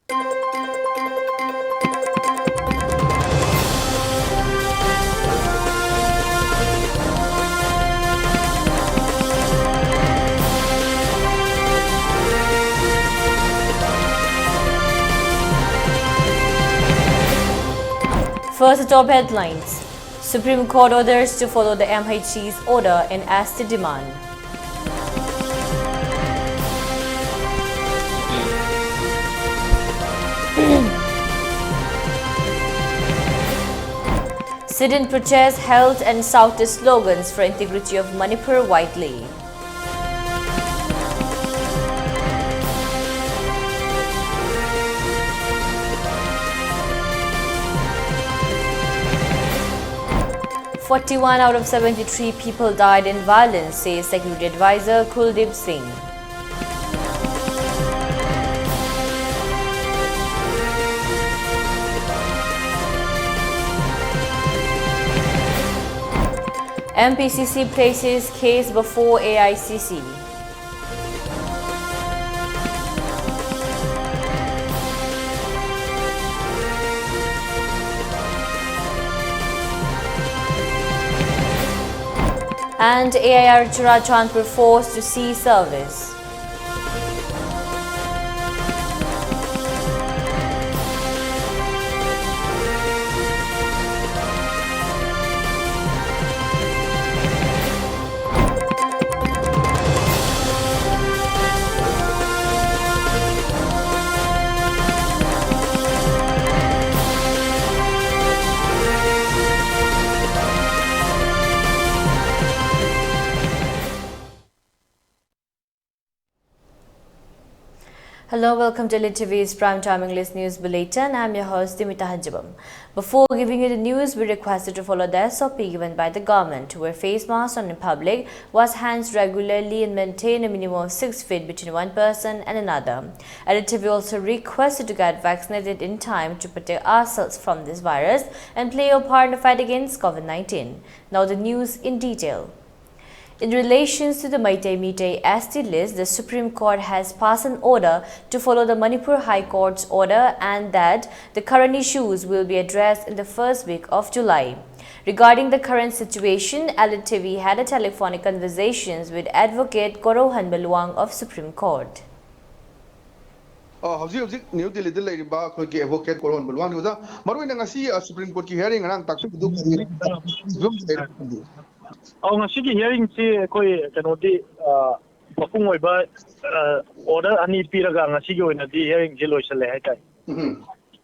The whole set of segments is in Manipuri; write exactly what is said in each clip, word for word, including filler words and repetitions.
First, top headlines. Supreme Court orders to follow the M H A's order in S T demand. Sit-in protests held and shouted slogans for integrity of Manipur widely. Forty-one out of seventy-three people died in violence, says Security Advisor Kuldeep Singh. M P C C places case before A I C C. And A I R Churachandpur forced to cease service. Hello, welcome to L T V's Prime Time English News Bulletin. I'm your host, Dimita Hanjibam. Before giving you the news, we requested to follow the S O P given by the government, to wear face masks on in public, wash hands regularly, and maintain a minimum of six feet between one person and another. L T V also requested to get vaccinated in time to protect ourselves from this virus and play your part in the fight against COVID nineteen. Now the news in detail. In relations to the Meitei Meitei S T list, the Supreme Court has passed an order to follow the Manipur High Court's order and that the current issues will be addressed in the first week of July. Regarding the current situation, Elite T V had a telephonic conversations with Advocate Korohan Baluang of Supreme Court. ꯑ, ꯍꯧꯖꯤꯛ ꯍꯧꯖꯤꯛ ꯅ꯭ꯌꯨ ꯗꯤꯜꯂꯤꯗ ꯂꯩꯔꯤꯕ ꯑꯩꯈꯣꯏꯒꯤ ꯑꯦꯗꯚꯣꯀꯦꯠ ꯀꯣꯔꯣꯟ ꯕꯂꯋꯥꯟꯒꯤ ꯑꯣꯖꯥ, ꯃꯔꯨꯑꯣꯏꯅ ꯉꯁꯤ, ꯑ, ꯁꯨꯄ꯭ꯔꯤꯝ ꯀꯣꯔꯠꯀꯤ ꯍꯤꯌꯥꯔꯤꯡ ꯉꯔꯥꯡ ꯇꯥꯛꯄꯤꯕꯗꯨ ꯀꯔꯤ ꯐꯤꯕꯝꯗ ꯂꯩꯔꯦ? ꯑꯧ, ꯉꯁꯤꯒꯤ ꯍꯤꯌꯥꯔꯤꯡꯁꯤ ꯑꯩꯈꯣꯏ ꯀꯩꯅꯣꯗꯤ, ꯑ, ꯃꯄꯨꯡ ꯑꯣꯏꯕ, ꯑ, ꯑꯣꯔꯗꯔ ꯑꯅꯤ ꯄꯤꯔꯒ ꯉꯁꯤꯒꯤ ꯑꯣꯏꯅꯗꯤ ꯍꯤꯌꯥꯔꯤꯡꯁꯤ ꯂꯣꯏꯁꯤꯜꯂꯦ ꯍꯥꯏꯇꯥꯔꯦ꯫ ꯎꯝ꯫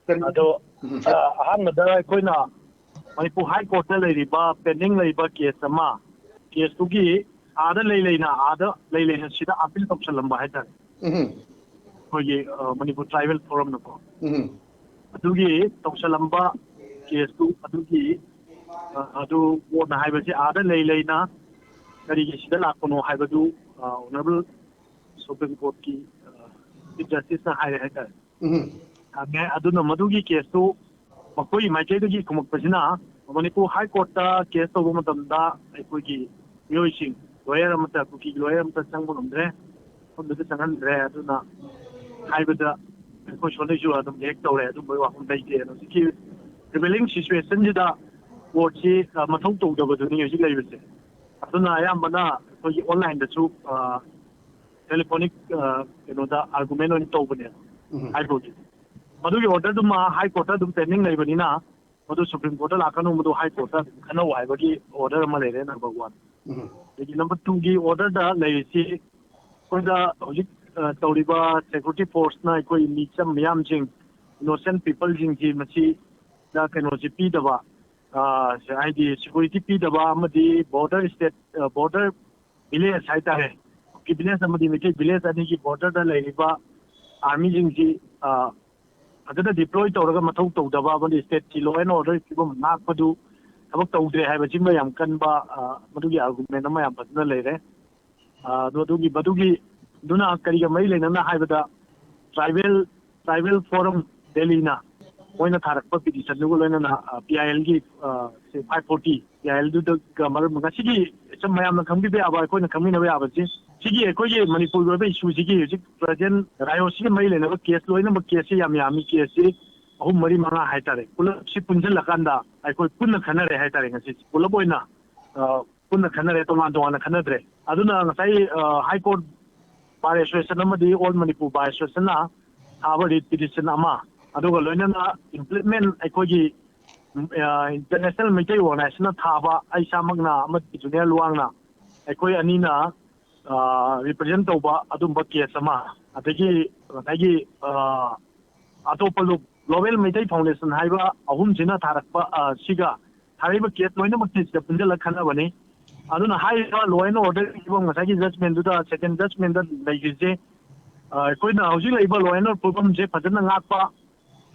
ꯀꯔꯤ- ꯑꯗꯣ, ꯎꯝ꯫ ꯑ, ꯑꯍꯥꯟꯕꯗ ꯑꯩꯈꯣꯏꯅ ꯃꯅꯤꯄꯨꯔ ꯍꯥꯏ ꯀꯣꯔꯠꯇ ꯂꯩꯔꯤꯕ ꯄꯦꯟꯗꯤꯡ ꯂꯩꯕ ꯀꯦꯁ ꯑꯃ, ꯀꯦꯁꯇꯨꯒꯤ ꯑꯥꯗ ꯂꯩ ꯂꯩꯅ, ꯑꯥꯗ ꯂꯩ ꯂꯩꯅ ꯁꯤꯗ ꯑꯄꯤꯜ ꯇꯧꯁꯜꯂꯝꯕ ꯍꯥꯏꯇꯥꯔꯦ꯫ ꯎꯝ꯫ ꯑꯩꯈꯣꯏꯒꯤ, ꯑ, ꯃꯅꯤꯄꯨꯔ ꯇ꯭ꯔꯥꯏꯕꯦꯜ ꯐꯣꯔꯝꯅꯀꯣ꯫ ꯎꯝ꯫ ꯑꯗꯨꯒꯤ ꯇꯧꯁꯜꯂꯝꯕ ꯀꯦꯁꯇꯨ ꯑꯗꯨꯒꯤ, ꯑ, ꯑꯗꯨ ꯀꯣꯔꯠꯅ ꯍꯥꯏꯕꯁꯤ ꯑꯥꯗ ꯂꯩ ꯂꯩꯅ ꯀꯔꯤꯒꯤ ꯁꯤꯗ ꯂꯥꯛꯄꯅꯣ ꯍꯥꯏꯕꯗꯨ, ꯑ, ꯑꯣꯅꯔꯦꯕꯜ ꯁꯨꯄ꯭ꯔꯤꯝ ꯀꯣꯔꯠꯀꯤ, ꯑ, ꯆꯤꯐ ꯖꯁꯇꯤꯁꯅ ꯍꯥꯏꯔꯦ ꯍꯥꯏꯇꯥꯔꯦ꯫ ꯎꯝ꯫ ꯍꯪꯉꯦ꯫ ꯑꯗꯨꯅ ꯃꯗꯨꯒꯤ ꯀꯦꯁꯇꯨ ꯃꯈꯣꯏꯒꯤ ꯃꯥꯏꯀꯩꯗꯒꯤ ꯈꯨꯝꯃꯛꯄꯁꯤꯅ, ꯃꯅꯤꯄꯨꯔ ꯍꯥꯏ ꯀꯣꯔꯠꯇ ꯀꯦꯁ ꯇꯧꯕ ꯃꯇꯝꯗ ꯑꯩꯈꯣꯏꯒꯤ ꯃꯤꯑꯣꯏꯁꯤꯡ, ꯂꯣꯌꯔ ꯑꯃꯠꯇ, ꯀꯨꯀꯤꯒꯤ ꯂꯣꯌꯔ ꯑꯃꯠꯇ ꯆꯪꯕ ꯉꯝꯗ꯭ꯔꯦ, ꯃꯐꯝꯗꯨꯗ ꯆꯪꯍꯟꯗ꯭ꯔꯦ꯫ ꯑꯗꯨꯅ ꯍꯥꯏꯕꯗ ꯑꯩꯈꯣꯏ ꯁꯣꯝꯗꯩꯁꯨ ꯑꯗꯨꯝ ꯔꯤꯌꯦꯛ ꯇꯧꯔꯦ, ꯑꯗꯨꯝꯕꯒꯤ ꯋꯥꯐꯝ ꯂꯩꯇꯦ꯫ ꯍꯧꯖꯤꯛꯀꯤ ꯄ꯭ꯔꯤꯚꯦꯂꯤꯡ ꯁꯤꯆꯨꯋꯦꯁꯟꯁꯤꯗ ꯀꯣꯔꯠꯁꯤ, ꯑ, ꯃꯊꯧ ꯇꯧꯗꯕꯗꯨꯅꯤ ꯍꯧꯖꯤꯛ ꯂꯩꯕꯁꯦ꯫ ꯑꯗꯨꯅ ꯑꯌꯥꯝꯕꯅ ꯑꯩꯈꯣꯏꯒꯤ ꯑꯣꯟꯂꯥꯏꯟꯗꯁꯨ, ꯑ, ꯇꯦꯂꯤꯐꯣꯅꯤꯛ, ꯑ, ꯀꯩꯅꯣꯗ ꯑꯥꯔꯒꯨꯃꯦꯟ ꯑꯣꯏꯅ ꯇꯧꯕꯅꯦ ꯎꯝ꯫ ꯍꯥꯏꯕ ꯍꯧꯖꯤꯛ꯫ ꯃꯗꯨꯒꯤ ꯑꯣꯔꯗꯔꯗꯨꯃ ꯍꯥꯏ ꯀꯣꯔꯠꯇ ꯑꯗꯨꯝ ꯄꯦꯟꯗꯤꯡ ꯂꯩꯕꯅꯤꯅ, ꯃꯗꯨ ꯁꯨꯄ꯭ꯔꯤꯝ ꯀꯣꯔꯠꯇ ꯂꯥꯛꯀꯅꯨ, ꯃꯗꯨ ꯍꯥꯏ ꯀꯣꯔꯠꯇ ꯑꯗꯨꯝ ꯈꯟꯅꯧ ꯍꯥꯏꯕꯒꯤ ꯑꯣꯔꯗꯔ ꯑꯃ ꯂꯩꯔꯦ, ꯅꯝꯕꯔ ꯋꯥꯟ꯫ ꯎꯝ꯫ ꯑꯗꯒꯤ ꯅꯝꯕꯔ ꯇꯨꯒꯤ ꯑꯣꯔꯗꯔꯗ ꯂꯩꯔꯤꯁꯤ, ꯑꯩꯈꯣꯏꯗ ꯍꯧꯖꯤꯛ, ꯑ, ꯇꯧꯔꯤꯕ ꯁꯦꯀ꯭ꯌꯨꯔꯤꯇꯤ ꯐꯣꯔꯁꯅ ꯑꯩꯈꯣꯏ ꯃꯤꯆꯝ ꯃꯤꯌꯥꯝꯁꯤꯡ, ꯏꯅꯣꯁꯦꯟ ꯄꯤꯄꯜꯁꯤꯡꯁꯤ ꯃꯁꯤꯗ ꯀꯩꯅꯣꯁꯤ ꯄꯤꯗꯕ, ꯑ, ꯍꯥꯏꯗꯤ ꯁꯦꯀ꯭ꯌꯨꯔꯤꯇꯤ ꯄꯤꯗꯕ ꯑꯃꯗꯤ ꯕꯣꯔꯗꯔ ꯁ꯭ꯇꯦꯠ, ꯑ, ꯕꯣꯔꯗꯔ ꯚꯤꯂꯦꯖ ꯍꯥꯏꯇꯥꯔꯦ, ꯀꯨꯀꯤ ꯚꯤꯂꯦꯖ ꯑꯃꯗꯤ ꯃꯩꯇꯩ ꯚꯤꯂꯦꯖ ꯑꯅꯤꯒꯤ ꯕꯣꯔꯗꯔꯗ ꯂꯩꯔꯤꯕ ꯑꯥꯔꯃꯤꯁꯤꯡꯁꯤ, ꯑ, ꯐꯖꯅ ꯗꯤꯄ꯭ꯂꯣꯏ ꯇꯧꯔꯒ ꯃꯊꯧ ꯇꯧꯗꯕ ꯑꯃꯗꯤ ꯁ꯭ꯇꯦꯠꯀꯤ law and order ꯐꯤꯕꯝ ꯉꯥꯛꯄꯗꯨ ꯊꯕꯛ ꯇꯧꯗ꯭ꯔꯦ ꯍꯥꯏꯕꯁꯤꯃ ꯌꯥꯝ ꯀꯟꯕ, ꯑ, ꯃꯗꯨꯒꯤ ꯑꯥꯔꯒꯨꯃꯦꯟ ꯑꯃ ꯌꯥꯝ ꯐꯖꯅ ꯂꯩꯔꯦ꯫ ꯑ, ꯑꯗꯨ, ꯑꯗꯨꯒꯤ, ꯃꯗꯨꯒꯤ, ꯑꯗꯨꯅ ꯀꯔꯤꯒ ꯃꯔꯤ ꯂꯩꯅꯅ ꯍꯥꯏꯕꯗ, ꯇ꯭ꯔꯥꯏꯕꯦꯜ, ꯇ꯭ꯔꯥꯏꯕꯦꯜ ꯐꯣꯔꯝ ꯗꯦꯜꯂꯤꯅ ꯃꯣꯏꯅ ꯊꯥꯔꯛꯄ ꯄꯤꯇꯤꯁꯟꯗꯨꯒ ꯂꯣꯏꯅꯅ, ꯑ, ꯄꯤ ꯑꯥꯏ ꯑꯦꯜꯒꯤ, ꯑ, ꯁꯦ ꯐꯥꯏꯚ ꯐꯣꯔꯇꯤ ꯄꯤ ꯑꯥꯏ ꯑꯦꯜꯗꯨꯗ ꯃꯔꯝ ꯉꯁꯤꯒꯤ ꯁꯨꯝ ꯃꯌꯥꯝꯅ ꯈꯪꯕꯤꯕ ꯌꯥꯕ, ꯑꯩꯈꯣꯏꯅ ꯈꯪꯃꯤꯟꯅꯕ ꯌꯥꯕꯁꯤ, ꯁꯤꯒꯤ ꯑꯩꯈꯣꯏꯒꯤ ꯃꯅꯤꯄꯨꯔꯒꯤ ꯑꯣꯏꯕ ꯏꯁꯨꯁꯤꯒꯤ ꯍꯧꯖꯤꯛ ꯄ꯭ꯔꯖꯦꯟ ꯔꯥꯏꯑꯣꯁꯤꯒ ꯃꯔꯤ ꯂꯩꯅꯕ ꯀꯦꯁ ꯂꯣꯏꯅꯃꯛ, ꯀꯦꯁꯁꯤ ꯌꯥꯝ ꯌꯥꯝꯃꯤ, ꯀꯦꯁꯁꯤ ꯑꯍꯨꯝ, ꯃꯔꯤ, ꯃꯉꯥ ꯍꯥꯏꯇꯥꯔꯦ꯫ ꯄꯨꯂꯞꯁꯤ ꯄꯨꯟꯁꯤꯜꯂꯀꯥꯟꯗ ꯑꯩꯈꯣꯏ ꯄꯨꯟꯅ ꯈꯟꯅꯔꯦ ꯍꯥꯏꯇꯥꯔꯦ꯫ ꯉꯁꯤꯁꯦ ꯄꯨꯂꯞ ꯑꯣꯏꯅ, ꯑ, ꯄꯨꯟꯅ ꯈꯟꯅꯔꯦ, ꯇꯣꯉꯥꯟ ꯇꯣꯉꯥꯟꯅ ꯈꯟꯅꯗ꯭ꯔꯦ꯫ ꯑꯗꯨꯅ ꯉꯁꯥꯏ, ꯑ, ꯍꯥꯏ ꯀꯣꯔꯠ ꯕꯥꯔ ꯑꯦꯁꯣꯁꯤꯌꯦꯁꯟ ꯑꯃꯗꯤ ꯑꯣꯜ ꯃꯅꯤꯄꯨꯔ ꯕꯥꯔ ꯑꯦꯁꯣꯁꯤꯌꯦꯁꯟꯅ ꯊꯥꯕ ꯔꯤꯠ ꯄꯤꯇꯤꯁꯟ ꯑꯃ, ꯑꯗꯨꯒ ꯂꯣꯏꯅꯅ ꯏꯝꯄ꯭ꯂꯤꯃꯦꯟ ꯑꯩꯈꯣꯏꯒꯤ, ꯎꯝ, ꯑ, ꯏꯟꯇꯔꯅꯦꯁꯅꯦꯜ ꯃꯩꯇꯩ ꯑꯣꯔꯒꯅꯥꯏꯖꯦꯁꯟꯅ ꯊꯥꯕ, ꯑꯩ ꯏꯁꯥꯃꯛꯅ ꯑꯃꯗꯤ ꯖꯨꯅꯤꯌꯔ ꯂꯨꯋꯥꯡꯅ, ꯑꯩꯈꯣꯏ ꯑꯅꯤꯅ, ꯑ, ꯔꯤꯄ꯭ꯔꯖꯦꯟ ꯇꯧꯕ ꯑꯗꯨꯝꯕ ꯀꯦꯁ ꯑꯃ, ꯑꯗꯒꯤ ꯉꯁꯥꯏꯒꯤ, ꯑ, ꯑꯇꯣꯞꯄ ꯂꯨꯞ, ꯒ꯭ꯂꯣꯕꯦꯜ ꯃꯩꯇꯩ ꯐꯥꯎꯟꯗꯦꯁꯟ ꯍꯥꯏꯕ ꯑꯍꯨꯝꯁꯤꯅ ꯊꯥꯔꯛꯄ, ꯑ, ꯁꯤꯒ ꯊꯥꯔꯛꯏꯕ ꯀꯦꯁ ꯂꯣꯏꯅꯃꯛꯁꯤ ꯁꯤꯗ ꯄꯨꯟꯁꯤꯜꯂꯒ ꯈꯟꯅꯕꯅꯤ꯫ ꯑꯗꯨꯅ ꯍꯥꯏꯔꯤꯕ ꯂꯣ ꯑꯦꯟ ꯑꯣꯔꯗꯔ ꯐꯤꯕꯝ ꯉꯁꯥꯏꯒꯤ ꯖꯁꯃꯦꯟꯗꯨꯗ, ꯁꯦꯀꯦꯟ ꯖꯁꯃꯦꯟꯗ ꯂꯩꯈ꯭ꯔꯤꯁꯦ, ꯑ, ꯑꯩꯈꯣꯏꯅ ꯍꯧꯖꯤꯛ ꯂꯩꯔꯤꯕ ꯂꯣ ꯑꯦꯟ ꯑꯣꯔꯗꯔ ꯐꯤꯕꯝꯁꯦ ꯐꯖꯅ ꯉꯥꯛꯄ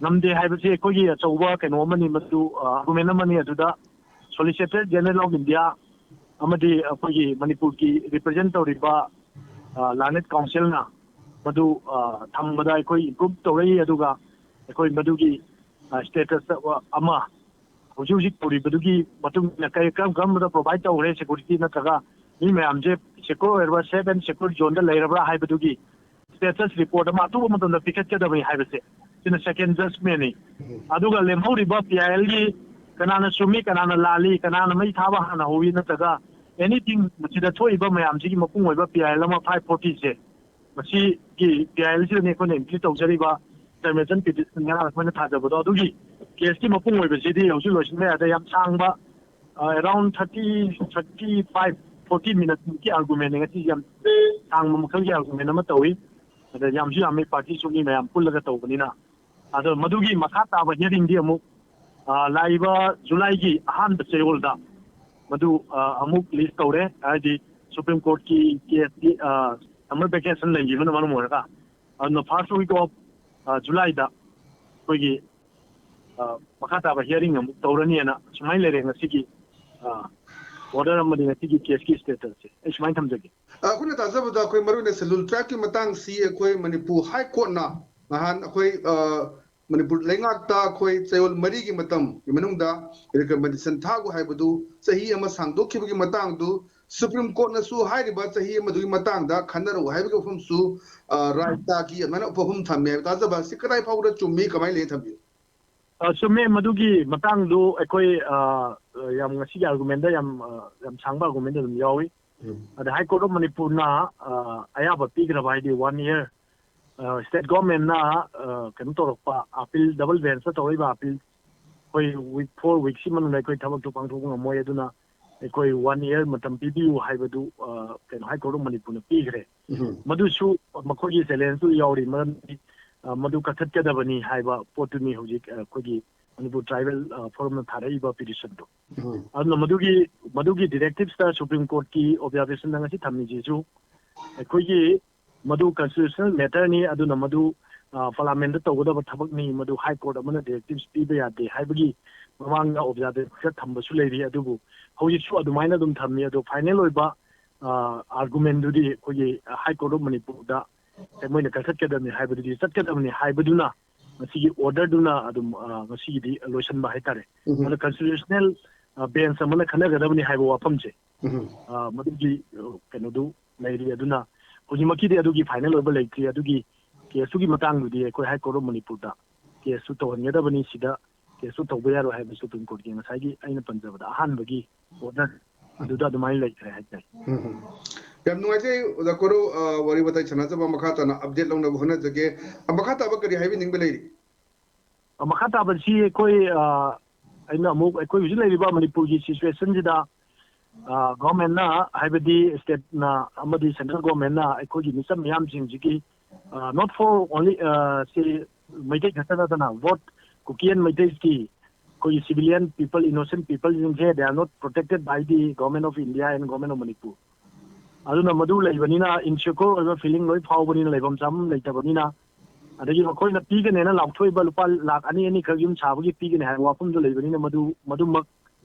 ꯉꯝꯗꯦ ꯍꯥꯏꯕꯁꯤ ꯑꯩꯈꯣꯏꯒꯤ ꯑꯆꯧꯕ ꯀꯩꯅꯣ ꯑꯃꯅꯤ, ꯃꯗꯨ, ꯑ, ꯑꯥꯔꯒꯨꯃꯦꯟ ꯑꯃꯅꯤ꯫ ꯑꯗꯨꯗ ꯁꯣꯂꯤꯁꯤꯇꯔ ꯖꯦꯅꯔꯦꯜ ꯑꯣꯐ ꯏꯟꯗꯤꯌꯥ ꯑꯃꯗꯤ ꯑꯩꯈꯣꯏꯒꯤ ꯃꯅꯤꯄꯨꯔꯒꯤ ꯔꯤꯄ꯭ꯔꯖꯦꯟ ꯇꯧꯔꯤꯕ, ꯑ, ꯂꯥꯔꯅꯦꯗ ꯀꯥꯎꯟꯁꯤꯜꯅ ꯃꯗꯨ, ꯑ, ꯊꯝꯕꯗ ꯑꯩꯈꯣꯏ ꯏꯝꯄ꯭ꯔꯨꯞ ꯇꯧꯔꯛꯏ꯫ ꯑꯗꯨꯒ ꯑꯩꯈꯣꯏ ꯃꯗꯨꯒꯤ, ꯑ, ꯁ꯭ꯇꯦꯇꯁ ꯑꯃ ꯍꯧꯖꯤꯛ ꯍꯧꯖꯤꯛ ꯇꯧꯔꯤꯕꯗꯨꯒꯤ ꯃꯇꯨꯡ ꯏꯟꯅ ꯀꯔꯤ, ꯀꯔꯝ ꯀꯔꯝꯕꯗ ꯄ꯭ꯔꯣꯚꯥꯏꯗ ꯇꯧꯈ꯭ꯔꯦ ꯁꯦꯀ꯭ꯌꯨꯔꯤꯇꯤ, ꯅꯠꯇ꯭ꯔꯒ ꯃꯤ ꯃꯌꯥꯝꯁꯦ ꯁꯦꯀ꯭ꯌꯣꯔ ꯑꯣꯏꯔꯕ, ꯁꯦꯐ ꯑꯦꯟ ꯁꯦꯀ꯭ꯌꯣꯔ ꯖꯣꯟꯗ ꯂꯩꯔꯕ꯭ꯔꯥ ꯍꯥꯏꯕꯗꯨꯒꯤ ꯁ꯭ꯇꯦꯇꯁ ꯔꯤꯄꯣꯔꯠ ꯑꯃ ꯑꯊꯨꯕ ꯃꯇꯝꯗ ꯄꯤꯈꯠꯀꯗꯕꯅꯤ ꯍꯥꯏꯕꯁꯦ, ꯁꯤꯅ ꯁꯦꯀꯦꯟ ꯖꯁꯃꯦꯟꯅꯤ꯫ ꯑꯗꯨꯒ ꯂꯦꯝꯍꯧꯔꯤꯕ ꯄꯤ ꯑꯥꯏ ꯑꯦꯜꯒꯤ ꯀꯅꯥꯅ ꯆꯨꯝꯃꯤ, ꯀꯅꯥꯅ ꯂꯥꯜꯂꯤ, ꯀꯅꯥꯅ ꯃꯩ ꯊꯥꯕ ꯍꯥꯟꯅ ꯍꯧꯏ, ꯅꯠꯇ꯭ꯔꯒ ꯑꯦꯅꯤꯊꯤꯡ ꯃꯁꯤꯗ ꯊꯣꯛꯏꯕ ꯃꯌꯥꯝꯁꯤꯒꯤ ꯃꯄꯨꯡ ꯑꯣꯏꯕ ꯄꯤ ꯑꯥꯏ ꯑꯦꯜ ꯑꯃ ꯐꯥꯏꯚ ꯐꯣꯔꯇꯤꯁꯦ, ꯃꯁꯤꯒꯤ ꯄꯤ ꯑꯥꯏ ꯑꯦꯜꯁꯤꯗꯅꯤ ꯑꯩꯈꯣꯏꯅ ꯑꯦꯟꯇ꯭ꯔꯤ ꯇꯧꯖꯔꯤꯕ ꯏꯟꯇꯔꯃꯦꯁꯟ ꯄꯤꯇꯤꯁꯟ ꯉꯔꯥꯡ ꯑꯩꯈꯣꯏꯅ ꯊꯥꯖꯕꯗꯣ꯫ ꯑꯗꯨꯒꯤ ꯀꯦꯁꯀꯤ ꯃꯄꯨꯡ ꯑꯣꯏꯕꯁꯤꯗꯤ ꯍꯧꯖꯤꯛ ꯂꯣꯏꯁꯤꯟꯕ ꯌꯥꯗꯦ꯫ ꯌꯥꯝ ꯁꯥꯡꯕ, uh, around thirty, thirty five, forty ꯃꯤꯅꯠꯃꯨꯛꯀꯤ ꯑꯥꯔꯒꯨꯃꯦꯟꯅꯤ ꯉꯁꯤ꯫ ꯌꯥꯝ ꯁꯥꯡꯕ ꯃꯈꯜꯒꯤ ꯑꯥꯔꯒꯨꯃꯦꯟ ꯑꯃ ꯇꯧꯏ꯫ ꯑꯗ ꯌꯥꯝꯁꯨ ꯌꯥꯝꯃꯤ, ꯄꯥꯔꯇꯤꯁꯨ ꯃꯤ ꯃꯌꯥꯝ ꯄꯨꯜꯂꯒ ꯇꯧꯕꯅꯤꯅ꯫ ꯑꯗꯣ ꯃꯗꯨꯒꯤ ꯃꯈꯥ ꯇꯥꯕ ꯍꯤꯌꯔꯤꯡꯗꯤ ꯑꯃꯨꯛ, ꯑ, ꯂꯥꯛꯏꯕ ꯖꯨꯂꯥꯏꯒꯤ ꯑꯍꯥꯟꯕ ꯆꯌꯣꯜꯗ ꯃꯗꯨ, ꯑ, ꯑꯃꯨꯛ ꯂꯤꯁ ꯇꯧꯔꯦ꯫ ꯍꯥꯏꯗꯤ ꯁꯨꯄ꯭ꯔꯤꯝ ꯀꯣꯔꯠꯀꯤ ꯀꯦꯁꯀꯤ, ꯑ, ꯁꯝꯃꯔ ꯚꯦꯀꯦꯁꯟ ꯂꯩꯈꯤꯕꯅ ꯃꯔꯝ ꯑꯣꯏꯔꯒ, ꯑꯗꯨꯅ ꯐꯥꯔꯁ ꯋꯤꯛ ꯑꯣꯐ, ꯑ, ꯖꯨꯂꯥꯏꯗ ꯑꯩꯈꯣꯏꯒꯤ, ꯑ, ꯃꯈꯥ ꯇꯥꯕ ꯍꯤꯌꯔꯤꯡ ꯑꯃꯨꯛ ꯇꯧꯔꯅꯤꯅ ꯁꯨꯃꯥꯏꯅ ꯂꯩꯔꯦ ꯉꯁꯤꯒꯤ, ꯑ, ꯑꯣꯔꯗꯔ ꯑꯃꯗꯤ ꯉꯁꯤꯒꯤ ꯀꯦꯁꯀꯤ ꯁ꯭ꯇꯦꯇꯁꯁꯦ꯫ ꯑꯩ ꯁꯨꯃꯥꯏꯅ ꯊꯝꯖꯒꯦ꯫ ꯑ, ꯑꯩꯈꯣꯏꯅ ꯇꯥꯖꯕꯗ ꯑꯩꯈꯣꯏ ꯃꯔꯨꯑꯣꯏꯅ ꯁꯦꯗꯨꯜ ꯇ꯭ꯔꯥꯏꯕꯀꯤ ꯃꯇꯥꯡꯁꯤ ꯑꯩꯈꯣꯏ ꯃꯅꯤꯄꯨꯔ ꯍꯥꯏ ꯀꯣꯔꯠꯅ ꯅꯍꯥꯟ ꯑꯩꯈꯣꯏ, ꯑ, ꯃꯅꯤꯄꯨꯔ ꯂꯩꯉꯥꯛꯇ ꯑꯩꯈꯣꯏ ꯆꯌꯣꯜ ꯃꯔꯤꯒꯤ ꯃꯇꯝꯒꯤ ꯃꯅꯨꯡꯗ recommendation ꯊꯥꯈꯣ ꯍꯥꯏꯕꯗꯨ ꯆꯍꯤ ꯑꯃ ꯁꯥꯡꯗꯣꯛꯈꯤꯕꯒꯤ ꯃꯇꯥꯡꯗꯨ ꯁꯨꯄ꯭ꯔꯤꯝ ꯀꯣꯔꯠꯅꯁꯨ ꯍꯥꯏꯔꯤꯕ ꯆꯍꯤ ꯑꯃꯗꯨꯒꯤ ꯃꯇꯥꯡꯗ ꯈꯟꯅꯔꯛꯎ ꯍꯥꯏꯕꯒꯤ ꯋꯥꯐꯝꯁꯨ, ꯑ, ꯔꯥꯏ ꯇꯥꯈꯤ, ꯑꯗꯨꯃꯥꯏꯅ ꯋꯥꯐꯝ ꯊꯝꯃꯦ ꯍꯥꯏꯕ꯫ ꯇꯥꯖꯕ, ꯁꯤ ꯀꯗꯥꯏ ꯐꯥꯎꯕꯗ ꯆꯨꯝꯃꯤ, ꯀꯃꯥꯏꯅ ꯂꯩ, ꯊꯝꯕꯤꯌꯨ꯫ ꯑ, ꯆꯨꯝꯃꯦ, ꯃꯗꯨꯒꯤ ꯃꯇꯥꯡꯗꯨ ꯑꯩꯈꯣꯏ, ꯑ, ꯌꯥꯝ ꯉꯁꯤꯒꯤ argument ꯗ ꯌꯥꯝ, ꯑ, ꯌꯥꯝ ꯁꯥꯡꯕ argument ꯑꯗꯨꯝ ꯌꯥꯎꯏ꯫ ꯎꯝ꯫ ꯑꯗ High Court of ꯃꯅꯤꯄꯨꯔꯅ, ꯑ, ꯑꯌꯥꯕ ꯄꯤꯈ꯭ꯔꯕ ꯍꯥꯏꯗꯤ one year, ꯑ, state government ꯅ, ꯑ, ꯀꯩꯅꯣ ꯇꯧꯔꯛꯄ appeal, double bench ꯇ ꯇꯧꯔꯛꯏꯕ appeal, ꯑꯩꯈꯣꯏ week, four weeks ꯁꯤ ꯃꯅꯨꯡꯗ ꯑꯩꯈꯣꯏ ꯊꯕꯛꯇꯨ ꯄꯥꯡꯊꯣꯛꯄ ꯉꯝꯃꯣꯏ, ꯑꯗꯨꯅ ꯑꯩꯈꯣꯏ one year ꯃꯇꯝ ꯄꯤꯕꯤꯌꯨ ꯍꯥꯏꯕꯗꯨ, ꯑ, ꯀꯩꯅꯣ, High Court of ꯃꯅꯤꯄꯨꯔꯅ ꯄꯤꯈ꯭ꯔꯦ꯫ ꯎꯝ꯫ ꯃꯗꯨꯁꯨ ꯃꯈꯣꯏꯒꯤ challenge ꯇꯨ ꯌꯥꯎꯔꯤ, ꯃꯔꯝꯗꯤ, ꯑ, ꯃꯗꯨ ꯀꯛꯊꯠꯀꯗꯕꯅꯤ ꯍꯥꯏꯕ ꯄꯣꯠꯇꯨꯅꯤ ꯍꯧꯖꯤꯛ, ꯑ, ꯑꯩꯈꯣꯏꯒꯤ ꯃꯅꯤꯄꯨꯔ Tribal, ꯑ, Forum ꯅ ꯊꯥꯔꯛꯏꯕ petition ꯗꯣ꯫ ꯎꯝ꯫ ꯑꯗꯨꯅ ꯃꯗꯨꯒꯤ, ꯃꯗꯨꯒꯤ directives ꯇ ꯁꯨꯄ꯭ꯔꯤꯝ ꯀꯣꯔꯠꯀꯤ observation ꯗ ꯉꯁꯤ ꯊꯝꯃꯤꯁꯤꯁꯨ ꯑꯩꯈꯣꯏꯒꯤ ꯃꯗꯨ constitutional matter ꯅꯤ, ꯑꯗꯨꯅ ꯃꯗꯨ, ꯑ, ꯄꯥꯔꯂꯤꯌꯥꯃꯦꯟꯠꯇ ꯇꯧꯒꯗꯕ ꯊꯕꯛꯅꯤ, ꯃꯗꯨ High Court ꯑꯃꯅ directives ꯄꯤꯕ ꯌꯥꯗꯦ ꯍꯥꯏꯕꯒꯤ ꯃꯃꯥꯡꯗ observation ꯈꯔ ꯊꯝꯕꯁꯨ ꯂꯩꯔꯤ꯫ ꯑꯗꯨꯕꯨ ꯍꯧꯖꯤꯛꯁꯨ ꯑꯗꯨꯃꯥꯏꯅ ꯑꯗꯨꯝ ꯊꯝꯃꯤ꯫ ꯑꯗꯣ final ꯑꯣꯏꯕ, ꯑ, argument ꯗꯨꯗꯤ ꯑꯩꯈꯣꯏꯒꯤ High Court of ꯃꯅꯤꯄꯨꯔꯗ ꯃꯣꯏꯅ ꯀꯛꯊꯠꯀꯗꯕꯅꯤ ꯍꯥꯏꯕꯗꯨꯗꯤ ꯆꯠꯀꯗꯕꯅꯤ ꯍꯥꯏꯕꯗꯨꯅ ꯉꯁꯤꯒꯤ order ꯗꯨꯅ ꯑꯗꯨꯝ, ꯑ, ꯉꯁꯤꯒꯤꯗꯤ ꯂꯣꯏꯁꯤꯟꯕ ꯍꯥꯏꯇꯥꯔꯦ꯫ ꯎꯝ꯫ ꯑꯗꯣ constitutional, ꯑ, bench ꯑꯃꯅ ꯈꯟꯅꯒꯗꯕꯅꯤ ꯍꯥꯏꯕ ꯋꯥꯐꯝꯁꯦ, ꯎꯝ꯫ ꯑ, ꯃꯗꯨꯒꯤ, ꯑ, ꯀꯩꯅꯣꯗꯨ ꯂꯩꯔꯤ꯫ ꯑꯗꯨꯅ ꯍꯧꯖꯤꯛꯃꯛꯀꯤꯗꯤ ꯑꯗꯨꯒꯤ final ꯑꯣꯏꯕ ꯂꯩꯇ꯭ꯔꯤ꯫ ꯑꯗꯨꯒꯤ case ꯇꯨꯒꯤ ꯃꯇꯥꯡꯗꯨꯗꯤ ꯑꯩꯈꯣꯏ High Court of ꯃꯅꯤꯄꯨꯔꯗ case ꯇꯨ ꯇꯧꯍꯟꯒꯗꯕꯅꯤ, ꯁꯤꯗ case ꯇꯨ ꯇꯧꯕ ꯌꯥꯔꯣꯏ ꯍꯥꯏꯕ ꯁꯨꯄ꯭ꯔꯤꯝ ꯀꯣꯔꯠꯀꯤ ꯉꯁꯥꯏꯒꯤ ꯑꯩꯅ ꯄꯟꯖꯕꯗ ꯑꯍꯥꯟꯕꯒꯤ order ꯑꯗꯨꯗ ꯑꯗꯨꯃꯥꯏꯅ ꯂꯩꯈ꯭ꯔꯦ ꯍꯥꯏꯇꯥꯔꯦ꯫ ꯎꯝ꯫ ꯌꯥꯝ ꯅꯨꯡꯉꯥꯏꯖꯩ ꯑꯣꯖꯥ ꯀꯣꯔꯧ, ꯑ, ꯋꯥꯔꯤ ꯋꯥꯇꯥꯏ ꯁꯥꯟꯅꯖꯕ, ꯃꯈꯥ ꯇꯥꯅ update ꯂꯧꯅꯕ ꯍꯣꯠꯅꯖꯒꯦ꯫ ꯑ, ꯃꯈꯥ ꯇꯥꯕ ꯀꯔꯤ ꯍꯥꯏꯕꯤꯅꯤꯡꯕ ꯂꯩꯔꯤ? ꯑ, ꯃꯈꯥ ꯇꯥꯕꯁꯤ ꯑꯩꯈꯣꯏ, ꯑ, ꯑꯩꯅ ꯑꯃꯨꯛ ꯑꯩꯈꯣꯏ ꯍꯧꯖꯤꯛ ꯂꯩꯔꯤꯕ ꯃꯅꯤꯄꯨꯔꯒꯤ situation ꯁꯤꯗ, ꯑ, government ꯅ, ꯍꯥꯏꯕꯗꯤ state ꯅ ꯑꯃꯗꯤ central government ꯅ ꯑꯩꯈꯣꯏꯒꯤ ꯃꯤꯆꯝ ꯃꯤꯌꯥꯝꯁꯤꯡꯁꯤꯒꯤ, ꯑ, not for only, ꯑ, ꯁꯤ ꯃꯩꯇꯩ ꯈꯛꯇ ꯅꯠꯇꯅ both Kuki and ꯃꯩꯇꯩꯒꯤ ꯑꯩꯈꯣꯏꯒꯤ civilian people, innocent people ꯁꯤꯡꯁꯦ, they are not protected by the Government of India and Government of Manipur. ꯑꯗꯨꯅ ꯃꯗꯨ ꯂꯩꯕꯅꯤꯅ insecure ꯑꯣꯏꯕ feeling ꯂꯣꯏ ꯐꯥꯎꯕꯅꯤꯅ, ꯂꯩꯐꯝ ꯆꯥꯐꯝ ꯂꯩꯇꯕꯅꯤꯅ, ꯑꯗꯒꯤ ꯃꯈꯣꯏꯅ ꯄꯤꯒꯅꯦꯅ ꯂꯥꯎꯊꯣꯛꯏꯕ ꯂꯨꯄꯥ ꯂꯥꯈ ꯑꯅꯤ, ꯑꯅꯤꯈꯛ ꯌꯨꯝ ꯁꯥꯕꯒꯤ ꯄꯤꯒꯅꯤ ꯍꯥꯏꯕ ꯋꯥꯐꯝꯗꯨ ꯂꯩꯕꯅꯤꯅ, ꯃꯗꯨ, ꯃꯗꯨꯃꯛ